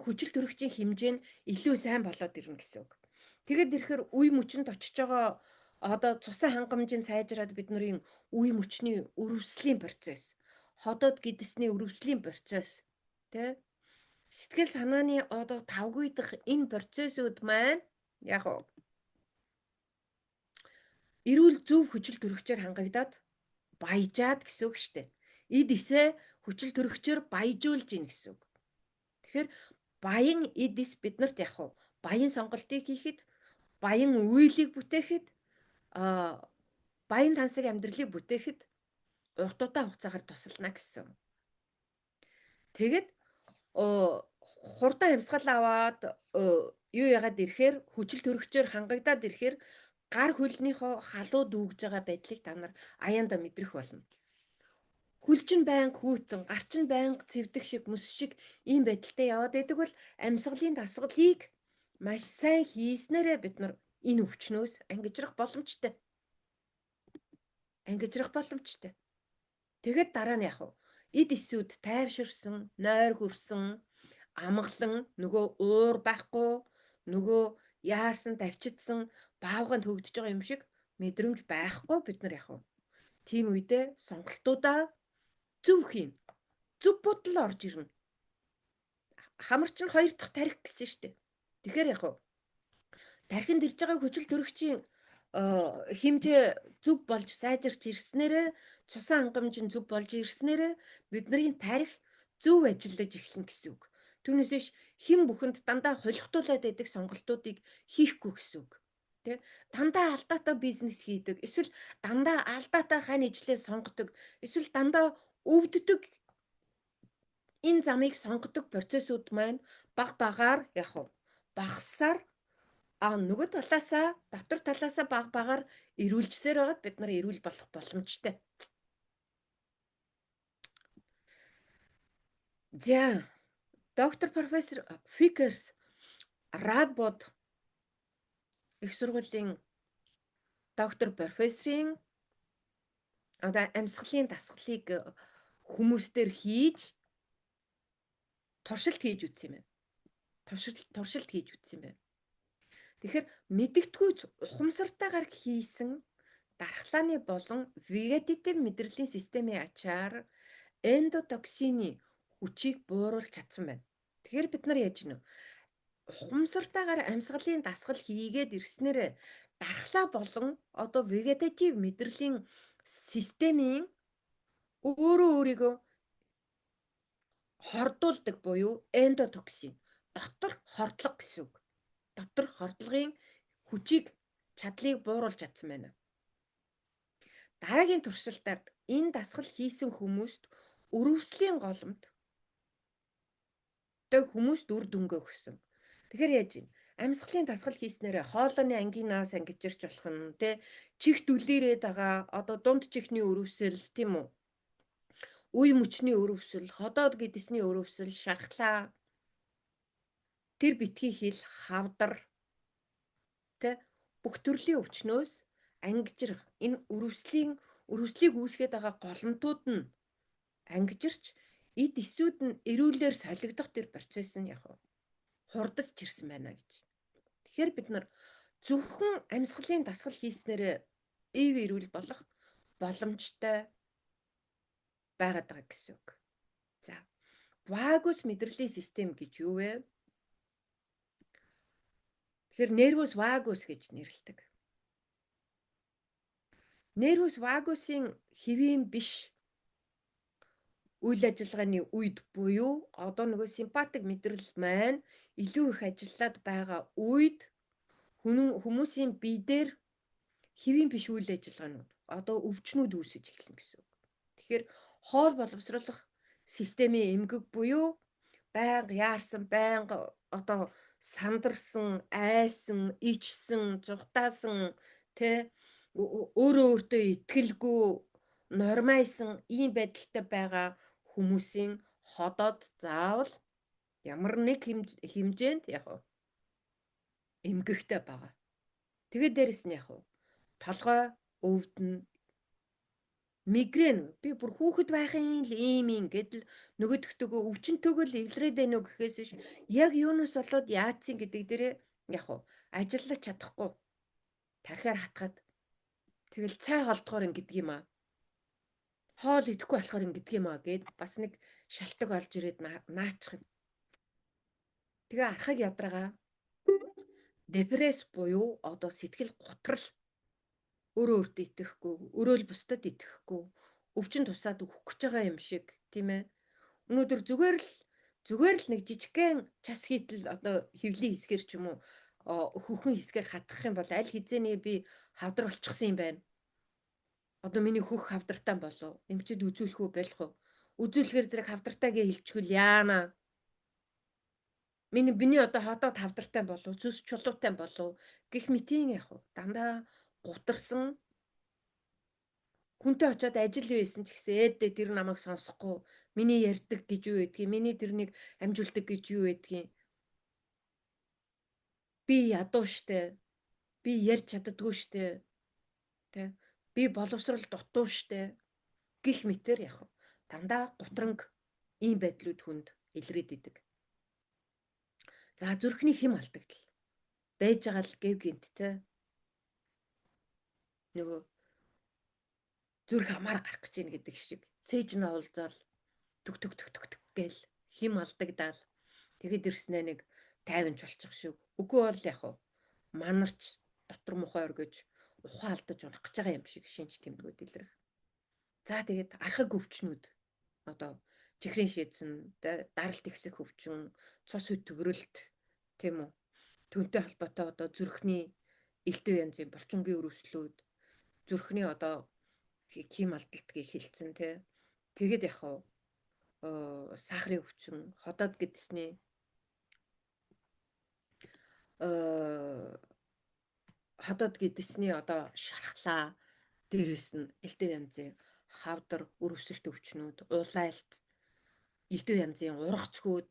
хүчил төрөгчийн хэмжээ нь илүү сайн болоод ирнэ гэсэн үг. Тэгээд ирэхээр үе мөчөнд очиж байгаа одоо цусан хангамж нь сайжраад бидний үе мөчний өрөвслийн процесс, ходоод гэдэсний өрөвслийн процесс, тэ, сэтгэл санааны одоо тавгүйдах энэ процессууд маань яг эрүүл зөв хүчил төрөгчөөр хангагдаад баяжаад гэсэн үг шүү дээ. Эд эсээ хүчил төрөгчөөр баяжуулж гин гэсэн үг. Тэгэхээр баян эд эс биднэрт яг уу баян сонголтыг хийхэд, баян үйлийг бүтээхэд, баян тансаг амьдралыг бүтээхэд урт удаан хугацаагаар тусална гэсэн. Тэгээд хурдан амьсгал аваад юу яагаад ирэхээр хүчил төрөгчөөр хангагдаад ирэхээр гар хөлнийхөө халуу дүүгж байгаа байдлыг та нар аяанда мэдрэх болно. Хөл чинь байнга хүйтэн, гар чинь байнга цэвдэг шиг, мөс шиг ийм байдалтай яваад байдаг бол амьсгалын дасгалыг маш сайн хийснээрээ бид нар энэ өвчнөөс ангижрах боломжтой. Ангижрах боломжтой. Тэгэхэд дараа нь яах вэ? Эд эсүүд тайвширсан, нойр хүрсэн, амгалан, нөгөө уур байхгүй, нөгөө яарсан, давчидсан, баавганд хөгдөж байгаа юм шиг мэдрэмж байхгүй бид нар яах вэ? Тийм үедээ сонголтуудаа зөв хийн. Зөв бодол орж ирнэ. Хамар чинь хоёр дахь тарих гэсэн шүү дээ. Тэгэхээр яах вэ? Тархинд ирж байгаа хүчил төрөгчийн хэмжээ зөв болж сайжирч ирснээрээ, цусан хангамж нь зөв болж ирснээрээ бидний тарих зөв ажиллаж эхэлнэ гэсэн үг. Түүнээс биш хэн бүхэнд дандаа холихтуулаад байдаг сонголтуудыг хийхгүй гэсэн үг. Тэ? Дандаа алдаатай бизнес хийдэг, эсвэл дандаа алдаатай хань ижлээ сонгодог, эсвэл дандаа өвддөг энэ замыг сонгодог процессууд маань баг багаар яг багасаар А нөгөө талаасаа дотор талаасаа баг багаар эрүүлжсээр байгаад бид нар эрүүл болох боломжтой. За, доктор профессор Фикерс Радбод их сургуулийн доктор профессорын одоо амьсгалын дасгалыг хүмүүстээр хийж туршилт хийж үзсэн юм байна. Туршилт хийж үзсэн юм байна. Тэгэхээр мэдэгдэхүйц ухамсартайгаар хийсэн дархлааны болон вегетатив мэдрэлийн системийн ачаар эндотоксины хүчийг бууруулж чадсан байна. Тэгэхээр бид нар яаж гинэ? Ухамсартайгаар амьсгалын дасгал хийгээд ирснээр дархлаа болон одоо вегетатив мэдрэлийн системийн өөрөө өөрийгөө хордуулдаг буюу эндотоксин дотор хордлого гэсэн үг. Дотор хордлогын хүчийг чадлыг бууруулж чадсан байна. Дараагийн туршилтаар энэ дасгал хийсэн хүмүүст өрөвслийн голомт тэг хүмүүст үр дүнгээ өгсөн. Тэгэхээр яаж юм? Амьсгалын дасгал хийснээрээ хоолойны ангинаас ангижирч болох нь тэ чихт үлээрээд байгаа одоо дунд чихний өрөвсөл тийм үү? Үе мөчний өрөвсөл, ходоод гэдэсний өрөвсөл, шархлаа тэр битгий хил хавдар тэ бүх төрлийн өвчнөөс ангижрах энэ өрөвслийг үүсгээд байгаа голомтууд нь ангижирч эд эсүүд нь эрүүлэр солигдох тэр процесс нь яг хурдасч ирсэн байна гэж. Тэгэхээр бид нар зөвхөн амьсгалын дасгал хийснээр эв эрүүл болох боломжтой байгаад байгаа гэсэн үг. За, вагус мэдрэлийн систем гэж юу вэ? Тэгэхээр нервус вагус гэж нэрлэдэг. Нервус вагусын хэвийн биш үйл ажиллагааны үед буюу одоо нөгөө симпатик мэдрэл маань илүү их ажиллаад байгаа үед хүмүүсийн бие дээр хэвийн биш үйл ажиллагаанууд одоо өвчнүүд үүсэж эхэлнэ гэсэн үг. Тэгэхээр хоол боловсруулах системийн эмгэг буюу байнга яарсан, байнга одоо сандарсан, айсан, ичсэн, зугтаасан тэ өөрөө өөртөө итгэлгүй нормайсан ийм байдалтай байгаа хүмүүсийн ходоод заавал ямар нэг хэмжээнд яг эмгэгтэй байгаа. Тэгээд дээрэс нь яг толгой өвдөн, мигрен би бүр хүүхэд байхын л ийм юм гэдэл нөгөөдөхтэйгөө өвчнөтөөгөө л эвлэрээд байна уу гэхээс биш яг юунаас болоод яатсан гэдэг дээрээ яг ажиллаж чадахгүй тархиар хатгаад тэгэл цай холдохоор ингэдэг юм аа. Хоол идэхгүй болохоор ингэдэг юм аа гэд бас нэг шалтгаан олж ирээд наачих. Тэгээ архаг ядрага депресс буюу одоо сэтгэл гутрал өөрөө өөртөө итгэхгүй, өөрөө л бусдад итгэхгүй, өвчин тусаад өгөх гэж байгаа юм шиг тийм ээ. Өнөөдөр зүгээр л нэг жижигхэн час хийтэл одоо хөвлийн хэсгэр ч юм уу хөхөн хэсгээр хатгах юм бол аль хизээний би хавдар болчихсон юм байна. Одоо миний хөх хавдартай болов. Эмчэд үзүүлэх үү болох уу? Үзүүлэхээр зэрэг хавдартай гэж хэлчихвэл яана. Миний одоо ходоод хавдартай болов, зүс чулуутай болов гэх мэтийн яг дандаа гутарсан хүнтэй очиод ажил байсан ч гэсэн ээдээ тэр намайг сонсохгүй миний ярьдаг гэж юу гэдгийг миний тэрнийг амжуулдаг гэж юу гэдгийг би ядуу штэ би ярьж чаддгүй штэ тэ би боловсрал дутуу штэ гих мэтэр яг дандаа гутранг ийм байдлууд хүнд илрээд идэг. За зүрхний хэм алдагдал байж байгаа л гэв гинт те нөгөө зүрх амаар гарах гэж байна гэдэг шиг цээж нь уулзаал түк түк түк түк түк гээл хим алдагдаал тэгэд ирснээ нэг тайванч болчих шиг. Үгүй бол яг уу манарч дотор мухай өргөж ухаан алдаж унах гэж байгаа юм шиг шинж тэмдгүүд илрэх. За тэгээд архаг өвчнүүд одоо чихрийн шийдсэн, даралт ихсэх өвчин, цус хөтгөрөлт тийм үү? Түүнтэй холбоотой одоо зүрхний элдв янзын булчингийн өрөвслүүд, зүрхний одоо хим алдалтгийг хэлсэн тий. Тэгээд яг уу сахарын өвчин, ходоод гэдсний Ходоод гэдэсний одоо шархлаа, дээрэс нь элдв янзын хавдар, өрөвсөлт өвчнүүд, улайлт, элдв янзын ургацхүүд,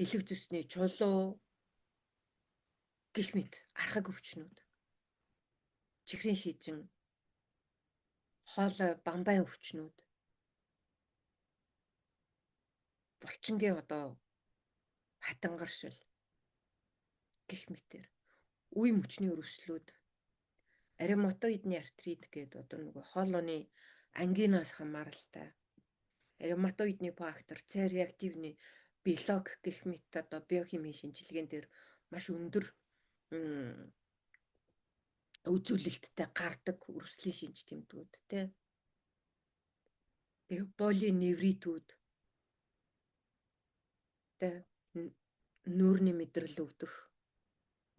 элэг зөсний чулуу гэх мэт архаг өвчнүүд, чихрийн шижин, хоолой бамбай өвчнүүд, булчингийн одоо хатангаршил гэх мэтэр үе мөчний өрөвслүүд, ревматоидны артрит гэдэг одоо нөгөө хоолойны ангинаас хамааралтай, ревматоидны фактор, С реактивны белок гэх мэт одоо биохимийн шинжилгээнд дээр маш өндөр үзүүлэлттэй гардаг өрөвслийн шинж тэмдгүүд тий. Тэгээ полиневритүүд тий, нүүрний мэдрэл өвдөх,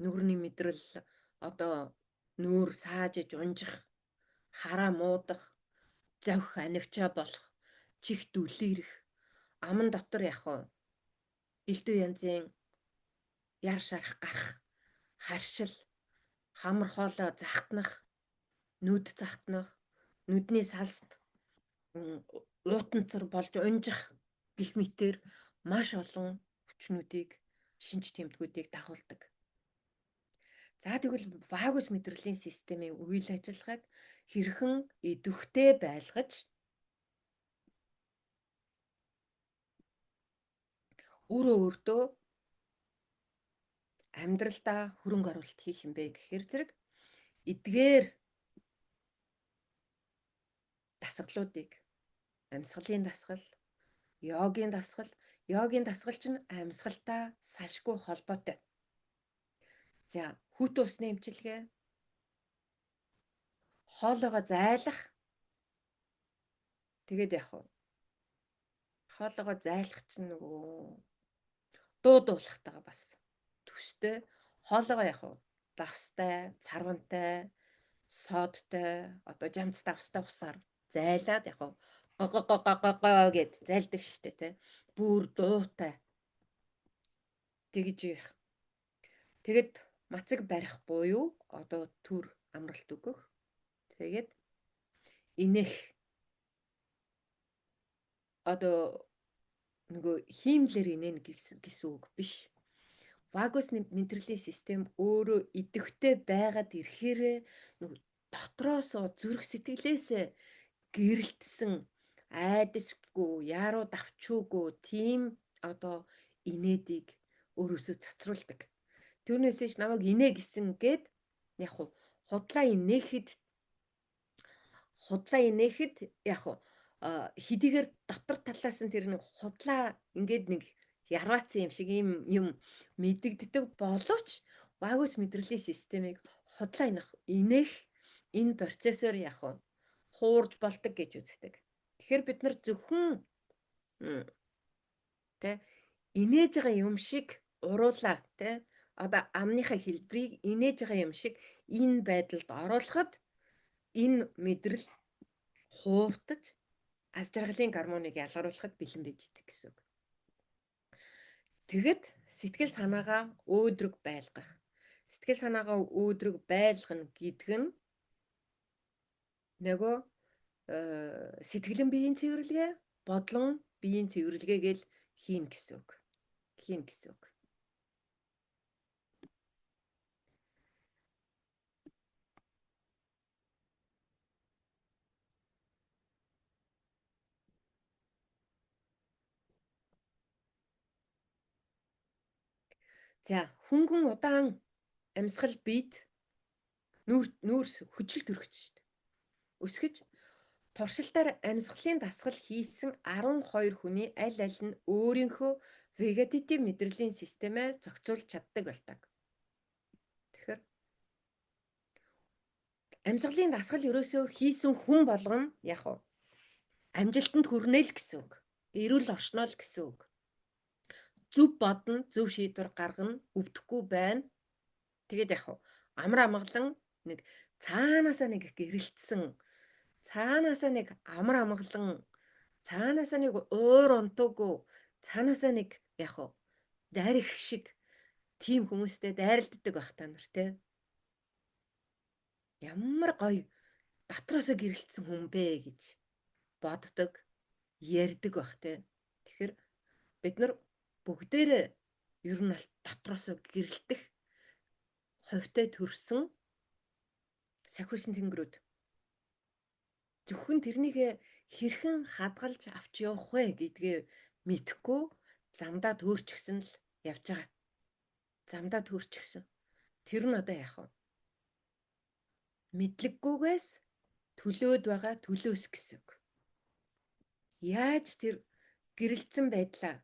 нүүрний мэдрэл одоо нүүр саажиж унжих, хараа муудах, зовх анивчаа болох, чих дүлийрэх, аман дотор яг элдв янзын яр шарах гарах, харшил, хамар хоолой захтнах, нүд захтнах, нүдний салст уутанцар болж унжих гэх мэтэр маш олон хүчнүүдийг, шинж тэмдгүүдийг дагуулдаг. За тэгвэл вагус мэдрэлийн системийн үйл ажиллагааг хэрхэн идэвхтэй байлгаж өөрөө өөртөө амьдралдаа хөрөнгө оруулалт хийх юм бэ гэхээр зэрэг эдгээр дасгалуудыг амьсгалын дасгал, йогийн дасгал, йогийн дасгал чинь амьсгалтай салшгүй холбоотой. За хүйтэн усны эмчилгээ, хоолойгоо зайлах, тэгээд яг уу хоолойгоо зайлах чинь нөгөө дуу дуулахтайгаа бас төстэй. Хоолойгоо яг уу давстай, царвантай, содтой, одоо жамц давстай усаар зайлаад яг уу го го го го го гэд зайлдаг штэ тий. Бүр дуутай. Тэгж их. Тэгэд мацаг барих буюу одоо төр амралт өгөх. Тэгээд инех одоо нөгөө хиймлэр инээн гэсэн үг биш. Вагус мэдрэлийн систем өөрөө идэвхтэй байгаад ирэхээрээ нөгөө дотроосоо зүрх сэтгэлээсээ гэрэлтсэн айдасгүй, яруу давчуугүй тийм одоо инээдийг өөрөөсөө цацруулдаг. Түүнээс ш намайг инээ гэсэн гээд яг худлаа инээхэд яг хэдийгээр дотор талаас нь тэр нэг худлаа ингээд нэг ярваацсан юм шиг юм юм мэдэгддэг боловч вагус мэдрэлийн системийг худлаа инээх энэ процессор яг хуурж болдог гэж үздэг. Тэгэхээр бид нар зөвхөн тэ инээж байгаа юм шиг уруулаа тэ одоо амныхаа хэлбэрийг инээж байгаа юм шиг энэ байдалд оруулахад энэ мэдрэл хууртаж аз жаргалын гормоныг ялгаруулахад бэлэн байж идэг гэсэн үг. Тэгэд сэтгэл санаагаа өөдрөг байлгах. Сэтгэл санаагаа өөдрөг байлгана гэдэг нь нөгөө сэтгэлэн биеийн цэвэрлэгээ, бодлон биеийн цэвэрлэгээ гэл хийн гэсэн үг. Хийн гэсэн үг. За хөнгөн удаан амьсгал биед нүүрс хөжил төрөгч шүү дээ. Өсгөж туршилтаар амьсгалын дасгал хийсэн 12 хүний аль аль нь өөрийнхөө вегетатив мэдрэлийн системээ зохицуулж чаддаг болдог. Тэгэхээр амьсгалын дасгал ерөөсөө хийсэн хүн болгоно яг уу амжилтанд хүрнэ л гэсэн үг. Эрүүл оршино л гэсэн үг. Зөв бодно, зөв шийдвэр гаргана, өвдөхгүй байна. Тэгээд яг уу амар амгалан нэг цаанаасаа нэг гэрэлтсэн, цаанаасаа нэг амар амгалан, цаанаасаа нэг уур онтоогүй, цаанаасаа нэг яг уу дайрах шиг тийм хүмүүстэй дайралддаг байх та нар те. Ямар гоё дотроосоо гэрэлтсэн хүн бэ гэж боддог, ярьдаг бах те. Тэгэхээр бид нар бүгдээрээ ер нь бол дотроосоо гэрэлтэх хувьтай төрсэн сахиусан тэнгэрүүд. Зөвхөн тэрнийг хэрхэн хадгалж авч явах вэ гэдгээ мэдэхгүй замдаа төөрчихсөн л явж байгаа. Замдаа төөрчихсөн. Тэр нь одоо яах вэ? Мэдлэггүйгээс төлөөд байгаа төлөөс гэсэн үг. Яаж тэр гэрэлтсэн байдлаа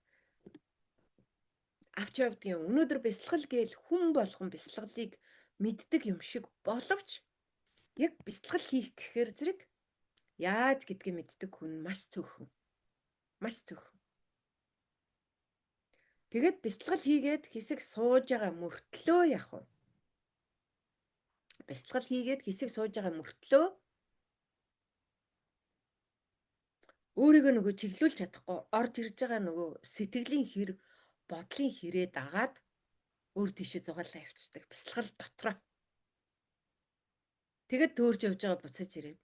авч явдгийн. Өнөөдөр бясалгал гээл хүн болгон бясалгалыг мэддэг юм шиг боловч яг бясалгал хийх гэхээр зэрэг яаж гэдгийг мэддэг хүн маш цөөхөн. Маш цөөхөн. Тэгээд бясалгал хийгээд хэсэг сууж байгаа мөртлөө яах вэ? Бясалгал хийгээд хэсэг сууж байгаа мөртлөө өөрийгөө нөгөө чиглүүлж чадахгүй орж ирж байгаа нөгөө сэтгэлийн хэр бодлын хэрээ дагаад өөр тийшээ зугаалаа явчихдаг. Бясалгал дотроо. Тэгээд төөрч явж байгаа буцаж ирээд.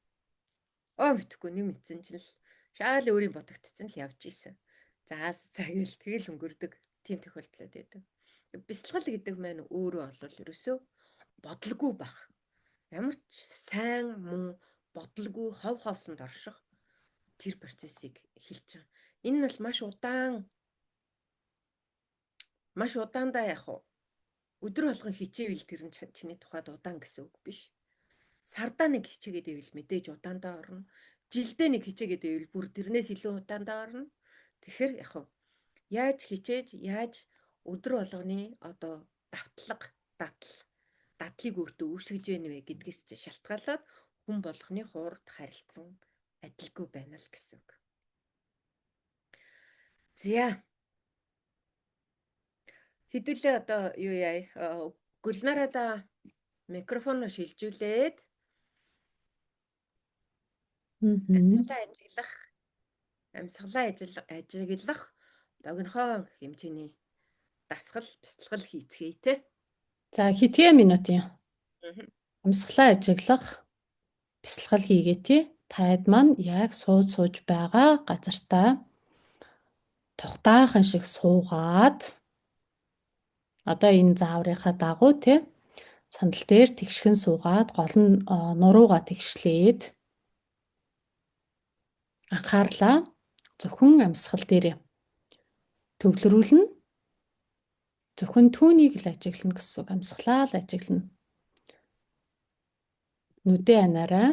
Оо мэдхгүй нэг мэдсэн чинь л шаал өөрийн бодогдсон л явж исэн. За за гэл тэгэл өнгөрдөг. Тийм тохиолдлууд байдаг. Бясалгал гэдэг маань өөрөө бол ерөөсөө бодлого бах. Ямар ч сайн муу бодлого хов хоосонд орших тэр процессыг хэлж байгаа. Энэ нь бол маш удаан маш удаандаа яг уу өдөр болгон хичээвэл тэр нь чиний тухайд удаан гэсэн үг биш. Сардаа нэг хичээгээд ивэл мэдээж удаандаа орно. Жилдээ нэг хичээгээд ивэл бүр тэрнээс илүү удаандаа орно. Тэгэхээр яг уу яаж хичээж, яаж өдөр болгоны одоо давтлага, датал, дадлыг өөртөө үүсгэж яах вэ гэдгээс чи шалтгаалаад хүн болгоны хуурд харилцсан адилгүй байна л гэсэн үг. За. Хэдүүлээ одоо юу яа? Гүлнарада микрофоноо шилжүүлээд амьсгалаа ажиглах, амьсгалаа ажиглах богинохон хэмжээний дасгал, бясалгал хийцгээе те. За хэдхэн минут юм. Амьсгалаа ажиглах бясалгал хийгээ тий. Таад маань яг сууж сууж байгаа газартаа тухтаахан шиг суугаад одоо энэ зааврынхаа дагуу тий сандал дээр тэгшхэн суугаад гол нь нуруугаа тэгшлээд анхаарлаа зөвхөн амьсгал дээр төвлөрүүлнэ. Зөвхөн түүнийг л ажиглана гэсэн үг. Амьсгалаа л ажиглана. Нүдээ анаарай.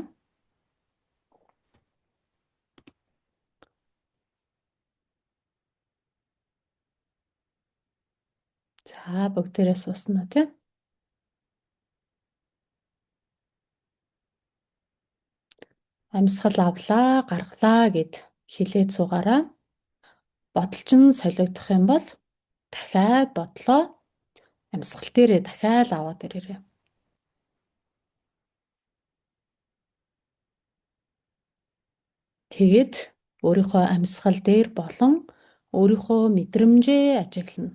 За бүгдээрээ суусан уу тий? Амьсгал авлаа, гаргалаа гэд хэлээд суугаарай. Бодол чинь солигдох юм бол дахиад бодлоо амьсгал дээрээ дахиад аваад ирээрэй. Тэгээд өөрийнхөө амьсгал дээр болон өөрийнхөө мэдрэмжээ ажиглана.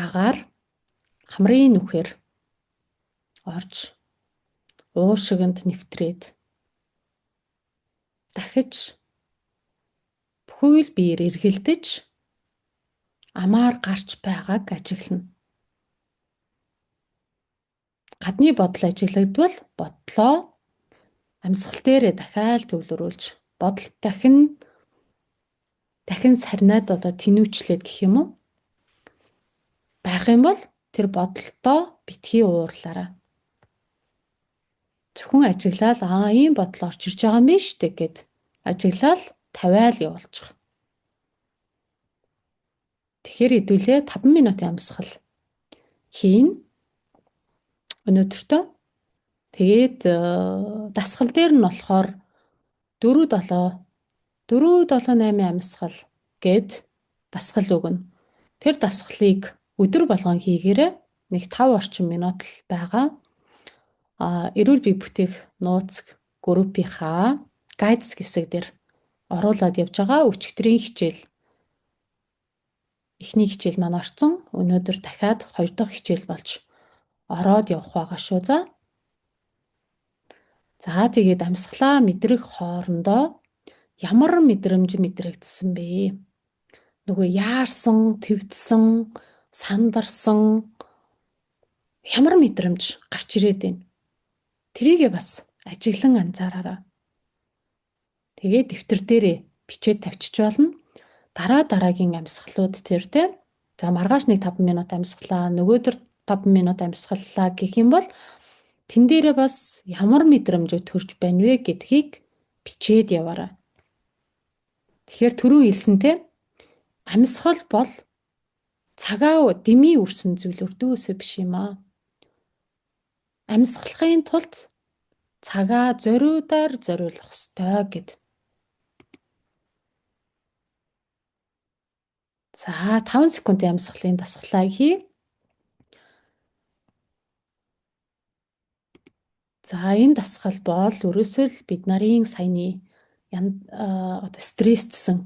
Агаар хамрын нүхээр орж уушиганд нэвтрээд дахиж бүхэл биеэр эргэлдэж амаар гарч байгааг ажиглана. Гадны бодол ажиглагдвал бодлоо амьсгал дээрээ дахиад төвлөрүүлж бодол дахин дахин сарнаад одоо тэнүүчлээд гэх юм уу? Байх юм бол тэр бодолтоо битгий уурлаарай. Зөвхөн ажиглаад аа ийм бодол орж ирж байгаа юм биш үү гэд ажиглаад тавиал явуулчих. Тэгэхээр хэдүүлээ 5 минутын амьсгал хийн. Өнөөдөртөө тэгээд дасгал дээр нь болохоор 4 7 4 7 8 амьсгал гэд дасгал өгнө. Тэр дасгалыг өдөр болгон хийгээрэй. Нэг 5 орчим минут л байгаа. А эрүүл бие бүтээх нууц группийнхаа гайдс хэсэг дээр оруулаад явж байгаа өчигдрийн хичээл Эхний хичээл маань орцсон. Өнөөдөр дахиад хоёр дахь хичээл болж ороод явах байгаа шүү. За. За тэгээд амьсгалаа мэдрэх хоорондоо ямар мэдрэмж мэдрэгдсэн бэ? Нөгөө яарсан, твдсэн, сандарсан ямар мэдрэмж гарч ирээд байна? Тэрийгээ бас ажиглан анзаараарай. Тэгээд дэвтэр дээрээ бичээд тавьчих болно. Дараа дараагийн амьсгалууд тэр те. За маргааш нэг 5 минут амьсгалаа, нөгөөдөр 5 минут амьсгаллаа гэх юм бол тэн дээрээ бас ямар мэдрэмж төрж байна вэ гэдгийг бичээд яваарай. Тэгэхээр түрүү хэлсэн те амьсгал бол цагаа дэмий үрсэн зүйл өрдөөсөө биш юм аа. Амьсгалахын тулд цагаа зориудаар зориулах ёстой гэд. За 5 секундын амьсгалын дасгалаа хий. За энэ дасгал бол ерөөсөө л бид нарын саяны одоо стрессдсэн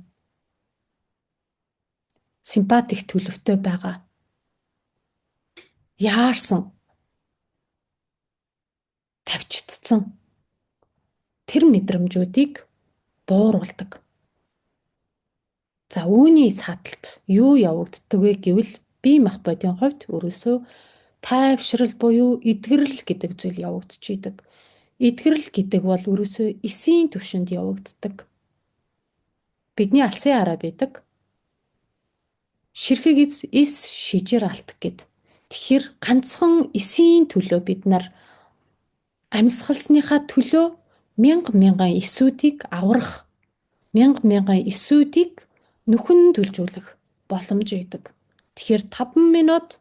симпатик төлөвтэй байгаа. Яарсан тавьчихсан тэр мэдрэмжүүдийг бууруулдаг. За үүний цааталт юу явагддаг вэ гэвэл бие махбодын хувьд ерөөсөө тайвшрал буюу эдгэрэл гэдэг зүйл явагдчихийдэг. Эдгэрэл гэдэг бол ерөөсөө эсийн түвшинд явагддаг. Бидний алсын араа байдаг. Ширхэг эс шижир алт гэд. Тэгэхээр ганцхан эсийн төлөө бид нар амьсгалсныхаа төлөө мянга мянган эсүүдийг аврах, мянга мянган эсүүдийг нүхэн төлжүүлэх боломж өгдөг. Тэгэхээр 5 минут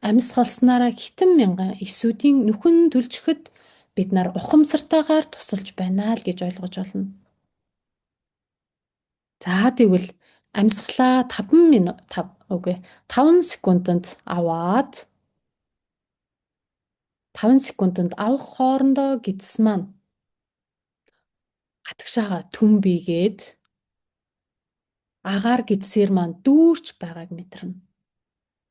амьсгалснараа хитэн мянган эсүүдийн нүхэн төлжихэд бид нар ухамсартайгаар тусалж байна л гэж ойлгож болно. За тэгвэл амьсгалаа 5 минут 5 секундэд аваад 5 секундэд авах хоорондоо гэдс маань гадагшаага түмбийгээд агаар гэдсээр маань дүүрч байгааг мэдэрнэ.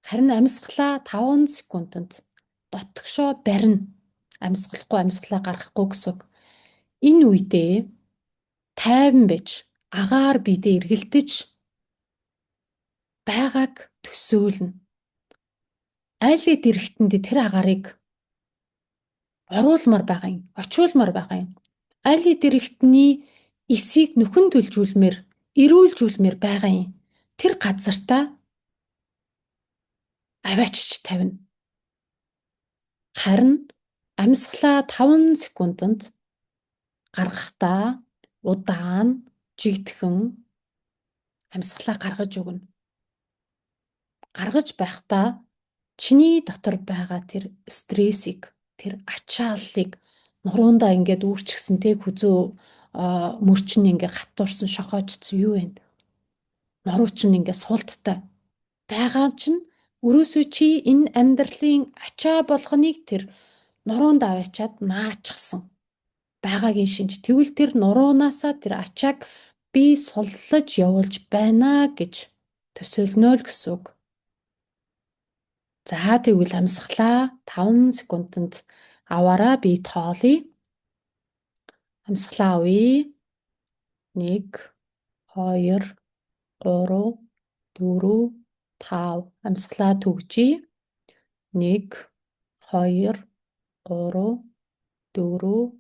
Харин амьсгалаа 5 секундэд дотгошоо барина. Амьсгалахгүй амьсгалаа гаргахгүй гэсэн үг. Энэ үедээ тайван байж агаар биедээ эргэлдэж байгааг төсөөлнө. Айлын дэрэгтэнд тэр агаарыг оруулмаар байгаа юм, очиулмаар байгаа юм. Айлын дэрэгтний эсийг нөхөн төлжүүлмээр, эрүүлжүүлмээр байгаа юм. Тэр газартаа аваачч тавина. Харин амьсгалаа 5 секундэд гаргахдаа удаан, жигдхэн амьсгалаа гаргаж өгнө. Гаргаж байхдаа чиний дотор байгаа тэр стрессийг, тэр ачааллыг нуруундаа ингээд үүрчихсэн тэг хүзүү мөрчин ингээ хатуурсан шохоочсон юу вэ? Нуруу чинь ингээ султтай байгаа чинь өрөөсөө чи энэ амьдралын ачаа болгоныг тэр нуруунд аваачаад наачихсан байгаагийн шинж. Тэгвэл тэр нуруунаасаа тэр ачааг би суллаж явуулж байна гэж төсөөлнө л гэсэн үг. За тэгвэл амьсгалаа 5 секундэд аваараа би тоолъё. Амьсгалаа авъя. 1 2 3 4 5. Амьсгалаа түгжээ. 1 2 3 4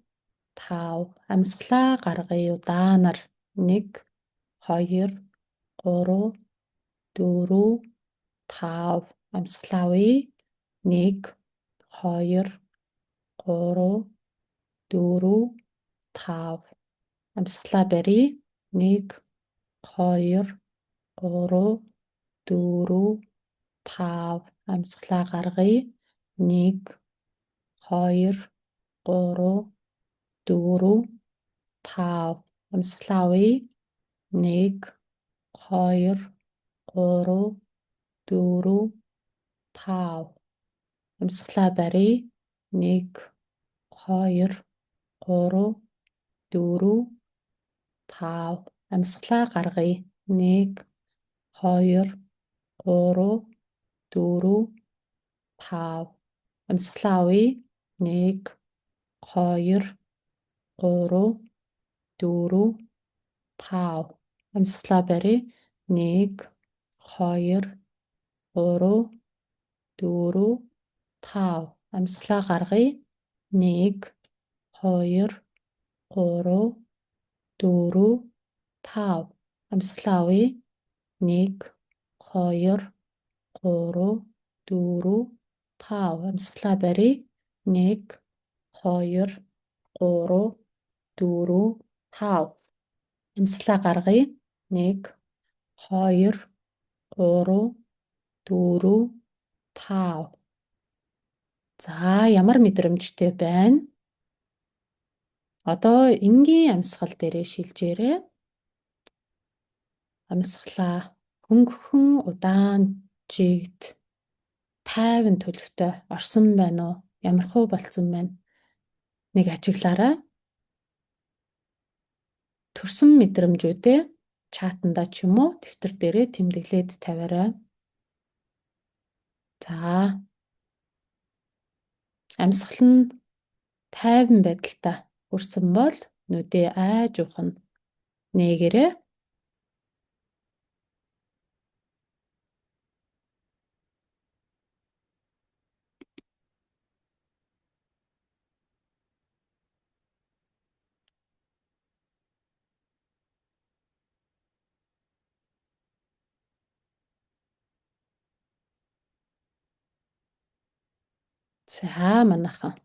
5. Амьсгалаа гаргая удаанаар. 1 2 3 4 5. Амьсгалаа авъя. 1 2 3 4 5. Амьсгалаа барья. 1 2 3 4 5. Амьсгалаа гаргая. 1 2 3 4 5. Амьсгалаа авъя. 1 2 3 4 5. Амьсгалаа барья. 1 2 3 4 5. Амьсгалаа гаргая. 1 2 3 4 5. Амьсгалаа авъя. 1 2 3 4 5. Амьсгалаа барья. 1 2 3 4 5. Амьсгалаа гаргая. 1 2 3 4 5. Амьсгалаа авъя. 1 2 3 4 5. Амьсгалаа барья. 1 2 3 4 5. Амьсгалаа гаргая. 1 2 3 4 5. За, ямар мэдрэмжтэй байна? Одоо энгийн амьсгал дээрээ шилжээрэй. Амьсгалаа хөнгөн удаан жигд тайван төлөвтэй орсон байна уу? Ямархуу болцсон байна? Нэг ажиглаарай. Төрсөн мэдрэмжүүдээ чатанда ч юм уу дэвтэр дээрээ тэмдэглээд тавиарай. За, амьсгал нь тайван байдалтай хүрсэн бол нүдээ аажуухан нээгээрэй. За, манайхан.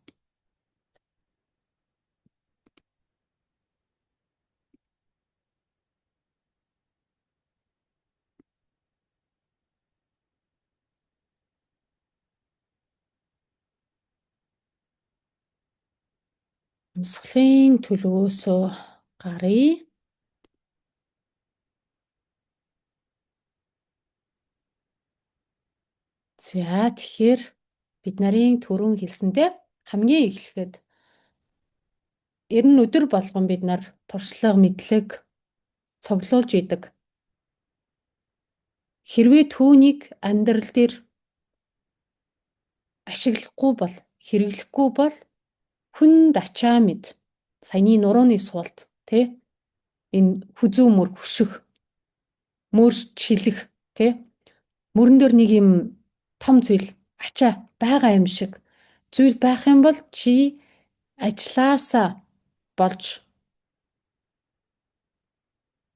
Амьсгалын төлөвөөсөө гаръя. За, тэгэхээр бид нарын түрүүн хэлсэндээ хамгийн эхлэхэд ер нь өдөр болгон бид нар туршлага, мэдлэг цуглуулж идэг. Хэрвээ түүнийг амьдрал дээр ашиглахгүй бол, хэрэглэхгүй бол хүнд ачаа мэд саяны нурууны суулт тий энэ хүзүү мөр хөших, мөр чилэх тий мөрөн дээр нэг юм том зүйл ачаа байгаа юм шиг зүйл байх юм бол чи ажлаасаа болж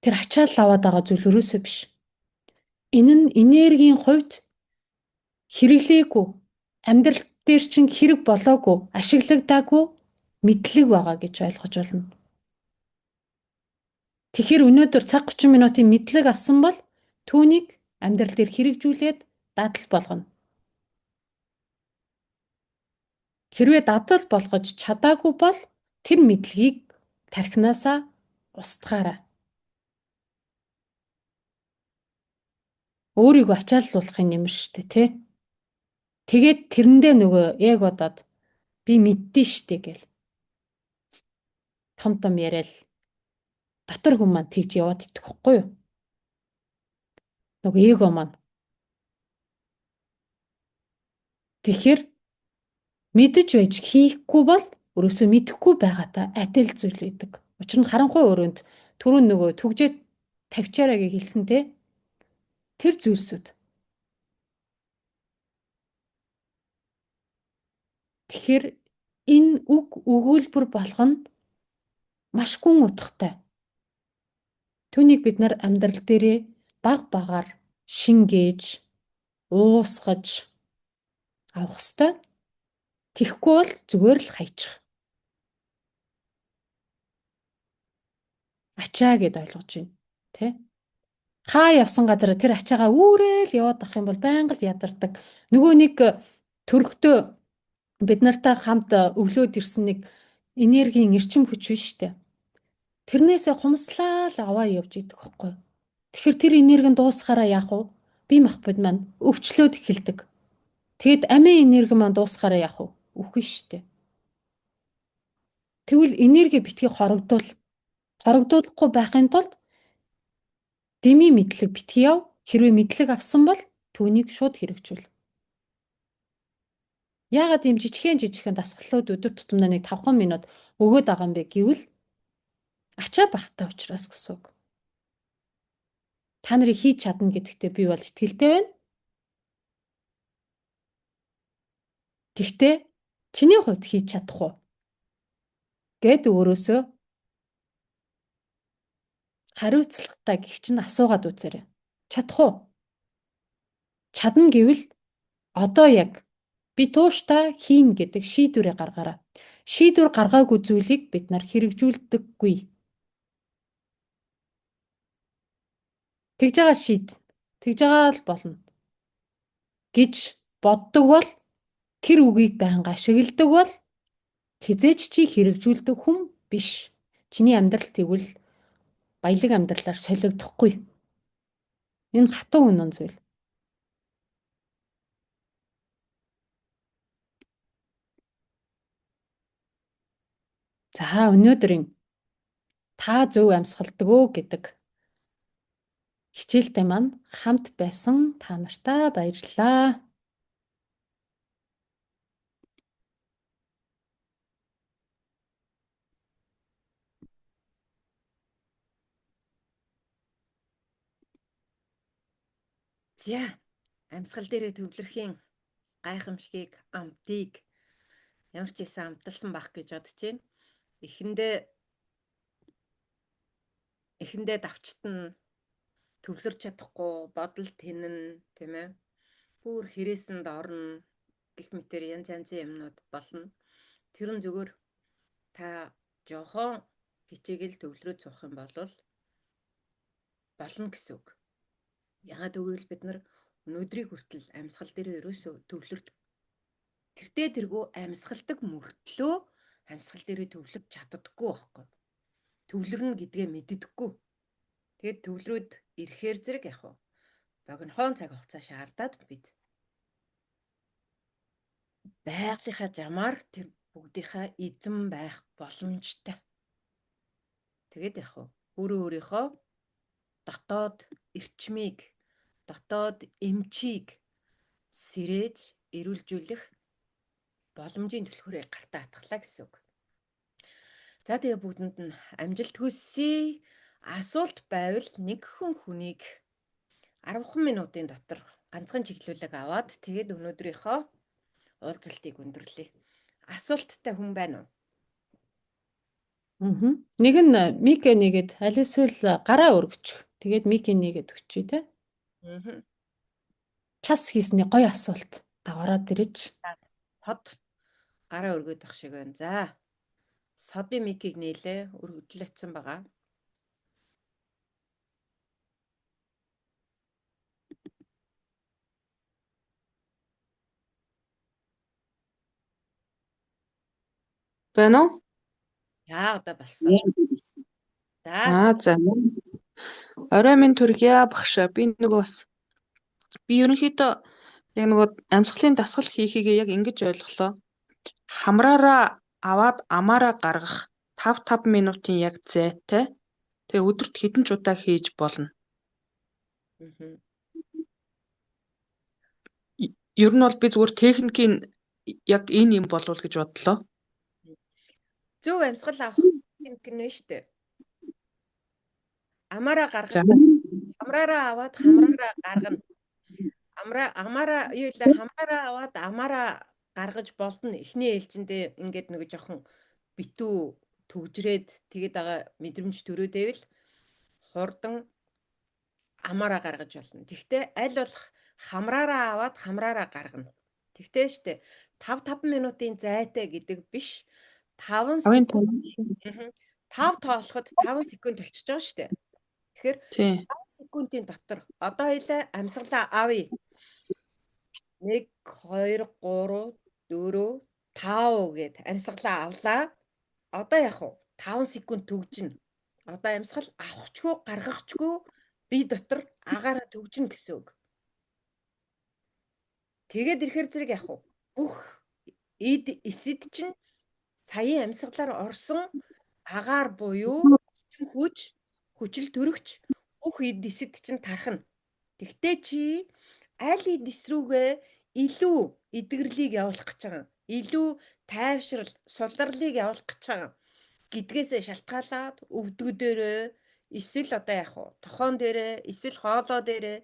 тэр ачаал аваад байгаа зүйл өрөөсөө биш. Энэ нь энергийн хувьд хэрэглээгүй, амьдрал дээр чинь хэрэг болоогүй, ашиглагдаагүй мэдлэг байгаа гэж ойлгож байна. Тэгэхээр өнөөдөр цаг 30 минутын мэдлэг авсан бол түүнийг амьдрал дээр хэрэгжүүлээд дадал болгоно. Хэрвээ дадал болгож чадаагүй бол тэр мэдлэгийг тархинаасаа устгаарай. Өөрийгөө ачааллуулахын юм шүү дээ, тэ? Тэгээд тэрэндээ нөгөө яг бодоод би мэддэн штэ гэл. Том том яриад дотор хүн маань тэгж яваад идэх хөхгүй юу? Нөгөө эго маань. Тэгэхээр мэдэж байж хийхгүй бол өрөөсөө мэдэхгүй байгаатай адил зүйл байдаг. Учир нь харанхуй өрөөнд түрүүн нөгөө түгжээ тавьчаарай гэж хэлсэн те. Тэр зүйлсүүд. Тэгэхээр энэ үг өгүүлбэр болгоно маш гүн утгатай. Түүнийг бид нар амьдрал дээрээ баг багаар шингээж, уусгаж авах ёстой. Тэгэхгүй бол зүгээр л хайчих. Ачаа гэд ойлгож байна, тэ? Хаа явсан газараа тэр ачаагаа үүрэл яваад ах юм бол байнга л ядардаг. Нөгөө нэг төрхтөө бид нартай хамт өвлөөд ирсэн нэг энергийн эрчим хүч биш үү? Тэрнээсээ хумслаа л аваа явж идэх хөхгүй. Тэгэхээр тэр энерги нь дуусахаараа яах вэ? Бие махбод маань өвчлөөд эхэлдэг. Тэгэд амийн энерги маань дуусахаараа яах вэ? Үхэн штэ. Тэгвэл энерги битгий хорогдуул. Хорогдуулахгүй байхын тулд дэмий мэдлэг битгий яв. Хэрвээ мэдлэг авсан бол Түүнийг шууд хэрэгжүүл. Яагаад ийм жижигхэн дасгалууд өдөр тутамдаа нэг 5 минут өгөөд байгаа юм бэ гэвэл ачаа багтай учраас гэсэн үг. Та нарыг хийж чадна гэдэгтээ би бол итгэлтэй байна. Гэхдээ чиний хувьд хийж чадах уу гэд өөрөөсөө хариуцлагатай гэх чинь асуугаад үзээрэй. Чадах уу? Чадна гэвэл одоо яг би тууштай хийн гэдэг шийдвэрээ гаргаарай. Шийдвэр гаргаагүй зүйлийг бид нар хэрэгжүүлдэггүй. Тэгж байгаа шийд. Тэгж байгаа л болно гэж боддог бол тэр үгийг байнга ашигладаг бол хизээч чи хэрэгжүүлдэг хүн биш. Чиний амьдрал тэгвэл баялаг амьдралаар солигдохгүй. Энэ хатуу үнэн зүйл. За өнөөдрийн та зөв амьсгалдаг уу гэдэг хичээлтэй маань хамт байсан та нартаа баярлалаа. За амьсгал дээрээ төвлөрхийн гайхамшигыг, амтыг ямар ч байсан амталсан байх гэж бодож байна. Эхэндээ давчтана, төвлөрч чадахгүй, бодол тэнэн, тийм ээ. Бүр хэрээсэнд орно гэх мэтэр янз янзын юмнууд болно. Тэр нь зүгээр та жохон хичээгэл төвлөрөөд суух юм бол болно гэсэн үг. Ягаад гэвэл бид нар өнөөдрийг хүртэл амьсгал дээрээ ерөөсөө төвлөрч тэртээ тэргүй амьсгалдаг мөртлөө амьсгал дээрээ төвлөрч чаддаггүй байхгүй. Төвлөрнө гэдгээ мэддэггүй. Тэгээд төвлөрөөд ирэхээр зэрэг яг уу богинохон цаг хугацаа шаардаад бид байгалийнхаа жамаар тэр бүгдийнхаа эзэн байх боломжтой. Тэгээд яг уу өөрөө өөрийнхөө дотоод эрчмийг, дотоод эмчийг сэрээж эрүүлжүүлэх боломжийн түлхүүрээ гартаа атглаа гэсэн үг. За тэгээ бүгдэнд нь амжилт хүсье. Асуулт байвал нэг хүн хүнийг 10 минутын дотор ганцхан чиглүүлэг аваад тэгээд өнөөдрийнхөө уулзалтыг өндөрлөе. Асуулттай хүн байна уу? Нэг нь мик нэгэд аль эсвэл гараа өргөчих. Тэгээд мик нэгэд өчье те. Час хийсний гоё асуулт давараад ирэж. Хот гараа өргөд ах шиг байна. За. Содын микийг нээлээ өргөдөл очсон байгаа. Байна уу? За одоо болсон. За. Аа за. Орой минь төргийа багшаа. Би нөгөө бас би ерөнхийдөө яг нөгөө амьсгалын дасгал хийхийг яг ингэж ойлголоо. Хамраараа аваад амаараа гаргах 5-5 минутын яг зайтай. Тэгээ өдөрт хэдэн ч удаа хийж болно. Ер нь бол би зүгээр техникийн яг энэ юм болов гэж бодлоо. Зөв амьсгал авах техник нь шүү дээ. Амаараа гаргах. Хамраараа аваад хамраараа гаргана. Амаараа юу лээ хамраараа аваад амаараа гаргаж болно. Эхний ээлжиндээ ингээд нэг жоохон битүү түгжрээд тэгээд байгаа мэдрэмж төрөөд байвал хурдан амаараа гаргаж болно. Тэгвэл аль болох хамраараа аваад хамраараа гаргана. Тэгтээ штэ 5-5 минутын зайтай гэдэг биш. 5 секунд 5 тоолоход 5 секунд болчихж байгаа штэ. Тэгэхээр 5 секундын дотор одоо хоёлаа амьсгалаа авъя. 1 2 3 4 5 гэд амьсгалаа авлаа. Одоо яг уу 5 секунд төгжинэ. Одоо амьсгал авахчгүй гаргахчгүй би дотор агаараа төгжинэ гэсэн үг. Тэгээд ирэхэр зэрэг яг уу бүх эд эсэд чинь саяын амьсгалаар орсон агаар буюу хүчин хүч, хүчил төрөгч бүх эд эсэд чинь тархна. Тэгтээ чи Аль эдис рүүгээ илүү эдгэрлийг явуулах гэж байгаа. Илүү тайвшрал, суларлыг явуулах гэж байгаа гэдгээсээ шалтгаалаад өвдгө дээрээ эсвэл одоо яг уу тохон дээрээ эсвэл хоолоо дээрээ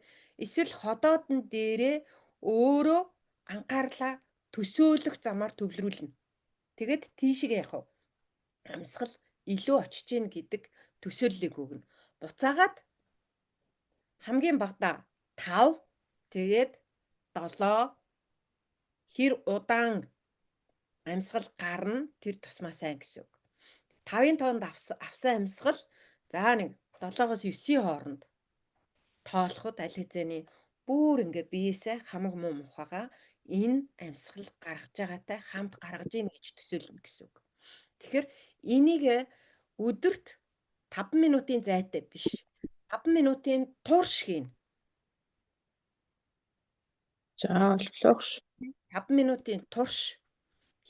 эсвэл ходоодон дээрээ өөрөө анхаарлаа төсөөлөх замаар төвлөрүүлнэ. Тэгээд тийшээ яг уу амьсгал илүү очиж гин гэдэг төсөөллийг өгнө. Буцаагаад хамгийн багадаа 5 тэгээд 7 хэр удаан амьсгал гарна тэр тусмаа сайн гэсэн үг. 5-ын тоонд авсан амьсгал за нэг 7-оос 9-ийн хооронд тоолоход аль хэзээний бүр ингээ биесээ хамаг муу мухагаа энэ амьсгал гаргаж байгаатай хамт гаргаж ийн гэж төсөөлнө гэсэн үг. Тэгэхээр энийг өдөрт 5 минутын зайтай биш 5 минутын турш хийнэ. За ойлголоо гэж. 5 минутын турш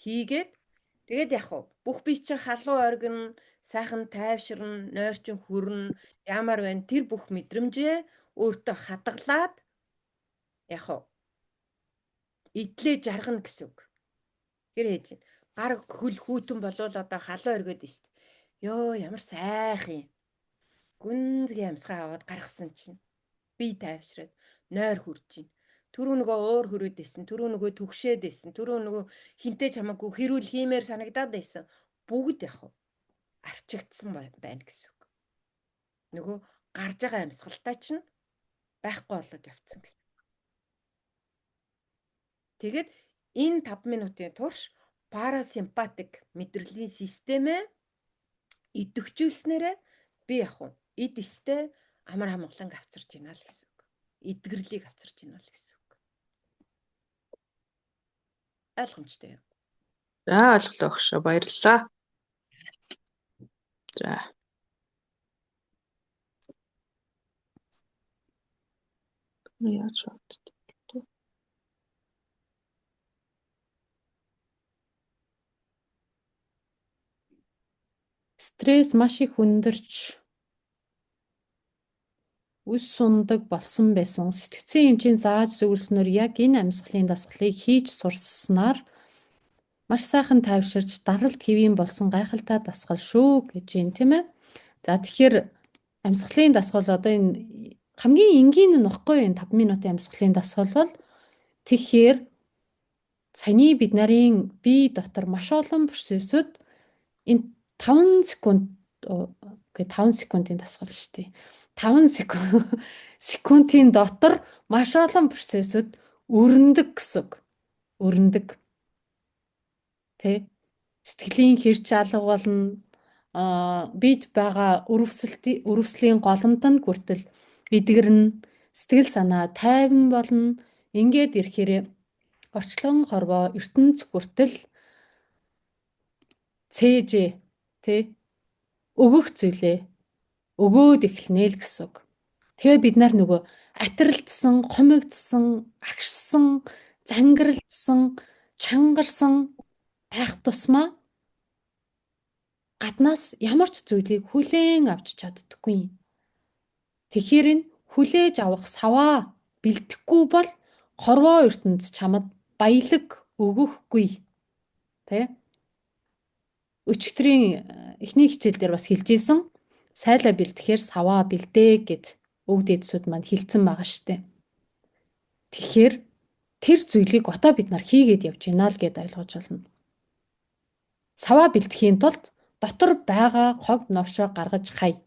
хийгээд тэгээд яг уу бүх бие чинь халуун оргино, сайхан тайвширна, нойрчин хүрнэ, ямар байна тэр бүх мэдрэмжээ өөртөө хадгалаад яг уу идлээ жаргана гэсэн үг. Тэр хийж байна. Гар хөл хүүтэн болвол одоо халуун оргиод нь шүү дээ. Йоо ямар сайхан юм. Гүнзгий амьсгаа аваад гаргасан чинь бие тайвшраад нойр хурж байна. Түрүү нөгөө уур хөрөөд исэн, түрүү нөгөө түгшээд исэн, түрүү нөгөө хинтээ чамаагүй хэрүүл хиймээр санагдаад байсан. Бүгд яг арчигдсан байна гэсэн үг. Нөгөө гарч байгаа амьсгалтай чинь байхгүй болоод явцсан гэсэн. Тэгээд энэ 5 минутын турш парасимпатик мэдрэлийн системээ идэвхжүүлснээрээ би яг уу эд эстэй амар хамгааланг авчирч байна л гэсэн үг. Эдгэрлийг авчирч байна л гэсэн үг. Ойлгомжтой юу? За ойлголоо өгшөө баярлалаа. За. Яаж боддог? Стресс маш их өндөрч үс сундаг болсон байсан. Сэтгцийн эмчийн зааж зөвлөснөөр яг энэ амьсгалын дасгалыг хийж сурснаар маш сайхан тайвширч даралт хэвийн болсон гайхалтай дасгал шүү гэж юм тийм ээ. За тэгэхээр амьсгалын дасгал одоо энэ хамгийн энгийн нь баггүй энэ 5 минутын амьсгалын дасгал бол тэгэхээр саяны бид нарын бие дотор маш олон процессууд энэ 5 секунд үгүй 5 секундын дасгал шүү дээ. 5 секундын дотор маш олон процессууд өрнөдөг гэсэн үг. Өрнөдөг. Тэ? Сэтгэлийн хэрч алга болно. Бид байгаа өрөвслийн голомтонд хүртэл эдгэрнэ. Сэтгэл санаа тайван болно. Ингээд ирэхээр орчлон хорвоо ертөнц хүртэл цээжээ тэ өгөх зүйлээ өгөөд эхэлнэ л гэсэн үг. Тэгээ бид нар нөгөө атиралдсан, хумигдсан, агшсан, зангиралдсан, чангарсан байх тусмаа гаднаас ямар ч зүйлийг хүлээн авч чаддаггүй. Тэгэхээр энэ хүлээж авах саваа бэлдэхгүй бол хорвоо ертөнц чамд баялаг өгөхгүй. Тэ? Өчигдрийн эхний хичээл дээр бас хэлж исэн. Сайлаа бэлтгэхээр саваа бэлдээ гэж өвд эдсүүд маань хэлсэн байгаа штэ. Тэгэхээр тэр зүйлийг одоо бид нар хийгээд явж байна л гэд ойлгож байна. Саваа бэлтгэхийн тулд дотор байгаа хог новшоо гаргаж хай.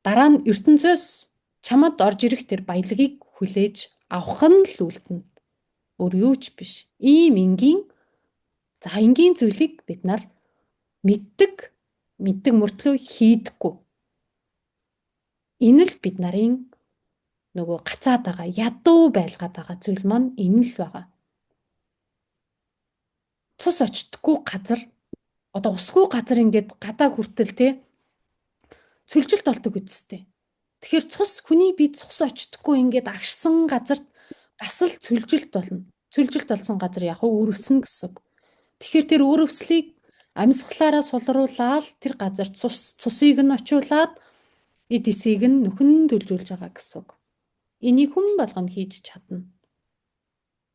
Дараа нь ертөнцөөс чамд орж ирэх тэр баялагийг хүлээж авах нь л үлдэнэ. Өөр юу ч биш. Ийм энгийн за энгийн зүйлийг бид нар мэддэг мөртлөө хийдэггүй. Энэ л бид нарын нөгөө гацаад байгаа, ядуу байлгаад байгаа зүйл маань энэ л байгаа. Цус очдоггүй газар одоо усгүй газар ингээд гадаа хүртэл те цөлжилт болдог үсттэй. Тэгэхээр цус хүний бие цус очдоггүй ингээд агшсан газарт бас л цөлжилт болно. Цөлжилт болсон газар яг өрөвснө гэсэн үг. Тэгэхээр тэр өрөвслийг амьсгалаараа сулруулаад тэр газар цусыг нь очиулаад эд эсийг нь нөхөн төлжүүлж байгаа гэсэн үг. Энийг хүн болгоно хийж чадна.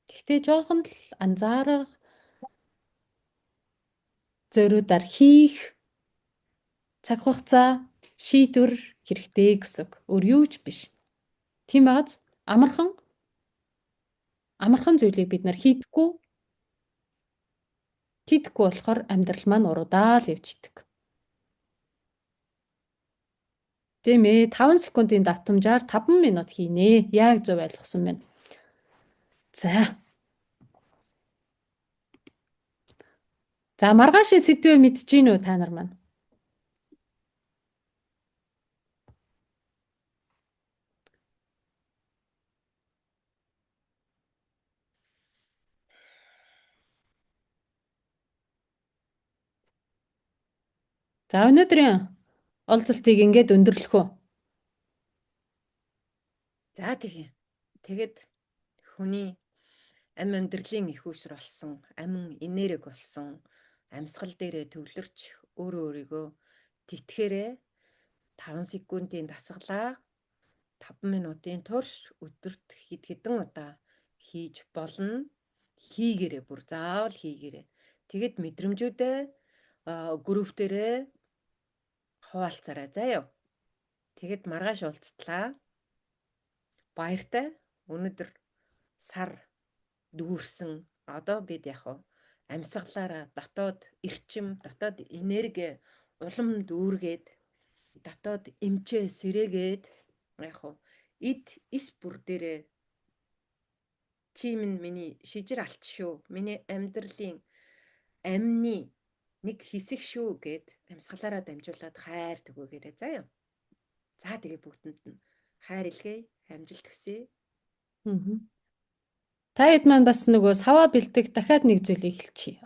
Гэхдээ жоохон л анзаарах, зориудаар хийх цаг хугацаа, шийдвэр хэрэгтэй гэсэн үг. Өөр юу ч биш. Тийм байгааз амархан амархан зүйлийг бид нар хийдэггүй болохоор амьдрал маань уруудаа л явждаг. Тийм ээ, 5 секундын давтамжаар 5 минут хийнэ. Яг зөв ойлгосон байна. За. За, маргаашийн сэдвээ мэдэж гин үү та нар маань? За, өнөөдрийн уулзалтыг ингээд өндөрлөх үү? За тэгье. Тэгэд хүний амь амьдралын их үүсвэр болсон, амин энерги болсон амьсгал дээрээ төвлөрч өөрөө өөрийгөө тэтгэхээрээ 5 секундын дасгалаа 5 минутын турш өдөрт хэд хэдэн удаа хийж болно. Хийгээрэй, бүр заавал хийгээрэй. Тэгэд мэдрэмжүүдээ групп дээрээ хуваалцаарай заа юу. Тэгэд маргааш уулзтлаа. Баяртай. Өнөөдөр сар дүүрсэн. Одоо бид яг уу амьсгалаараа дотоод эрчим, дотоод энерги улам дүүргээд, дотоод эмчээ сэрээгээд яг уу эд эс бүр дээрээ чи минь миний шижир алт шүү. Миний амьдралын амны нэг хэсэг шүү гэд амьсгалаараа дамжуулаад хайр төгөөгээрэй заа юу. За тэгээ бүгдэнд нь хайр илгээе, амжилт хүсье. Та хэд маань бас нөгөө саваа бэлдэх дахиад нэг зүйлийг хэлчихье.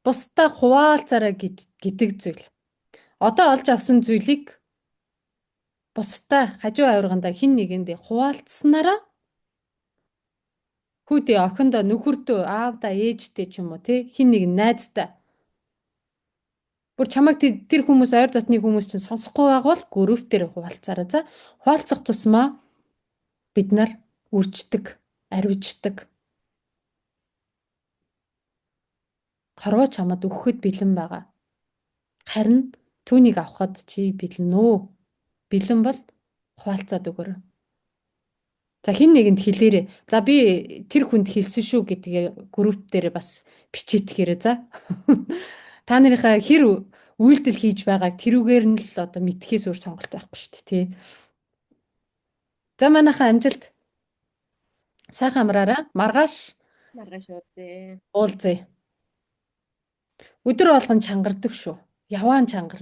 Бусдаа хуваалцаарай гэдэг зүйл. Одоо олж авсан зүйлийг бусдаа хажуу авиргандаа хэн нэгэндээ хуваалцсанараа хүүдээ охиндоо нөхөртөө аавдаа ээжтэй ч юм уу тий хэн нэгэн найздаа бүр чамайг тэр хүмүүс ойр дотны хүмүүс чинь сонсохгүй байгаа бол групп дээр хуваалцаарай за. Хуваалцах тусмаа бид нар үрждэг, арвиждаг. Хорвоо чамд өгөхөд бэлэн байгаа. Харин түүнийг авахад чи бэлэн үү? Бэлэн бол хуваалцаад өгөөрэй. За хэн нэгэнд хэлээрэй. За би тэр хүнд хэлсэн шүү гэдгээ групп дээр бас бичээтгээрэй за. Та нарынхаа хэр үйлдэл хийж байгааг тэрүүгээр нь л одоо мэдхээс өөр сонголт байхгүй шүү дээ тий. За манайхаа амжилт. Сайхан амраарай. Маргааш Маргааш уулзъя. уулзъя. Өдөр болгон чангардаг шүү. Яваан чангарна.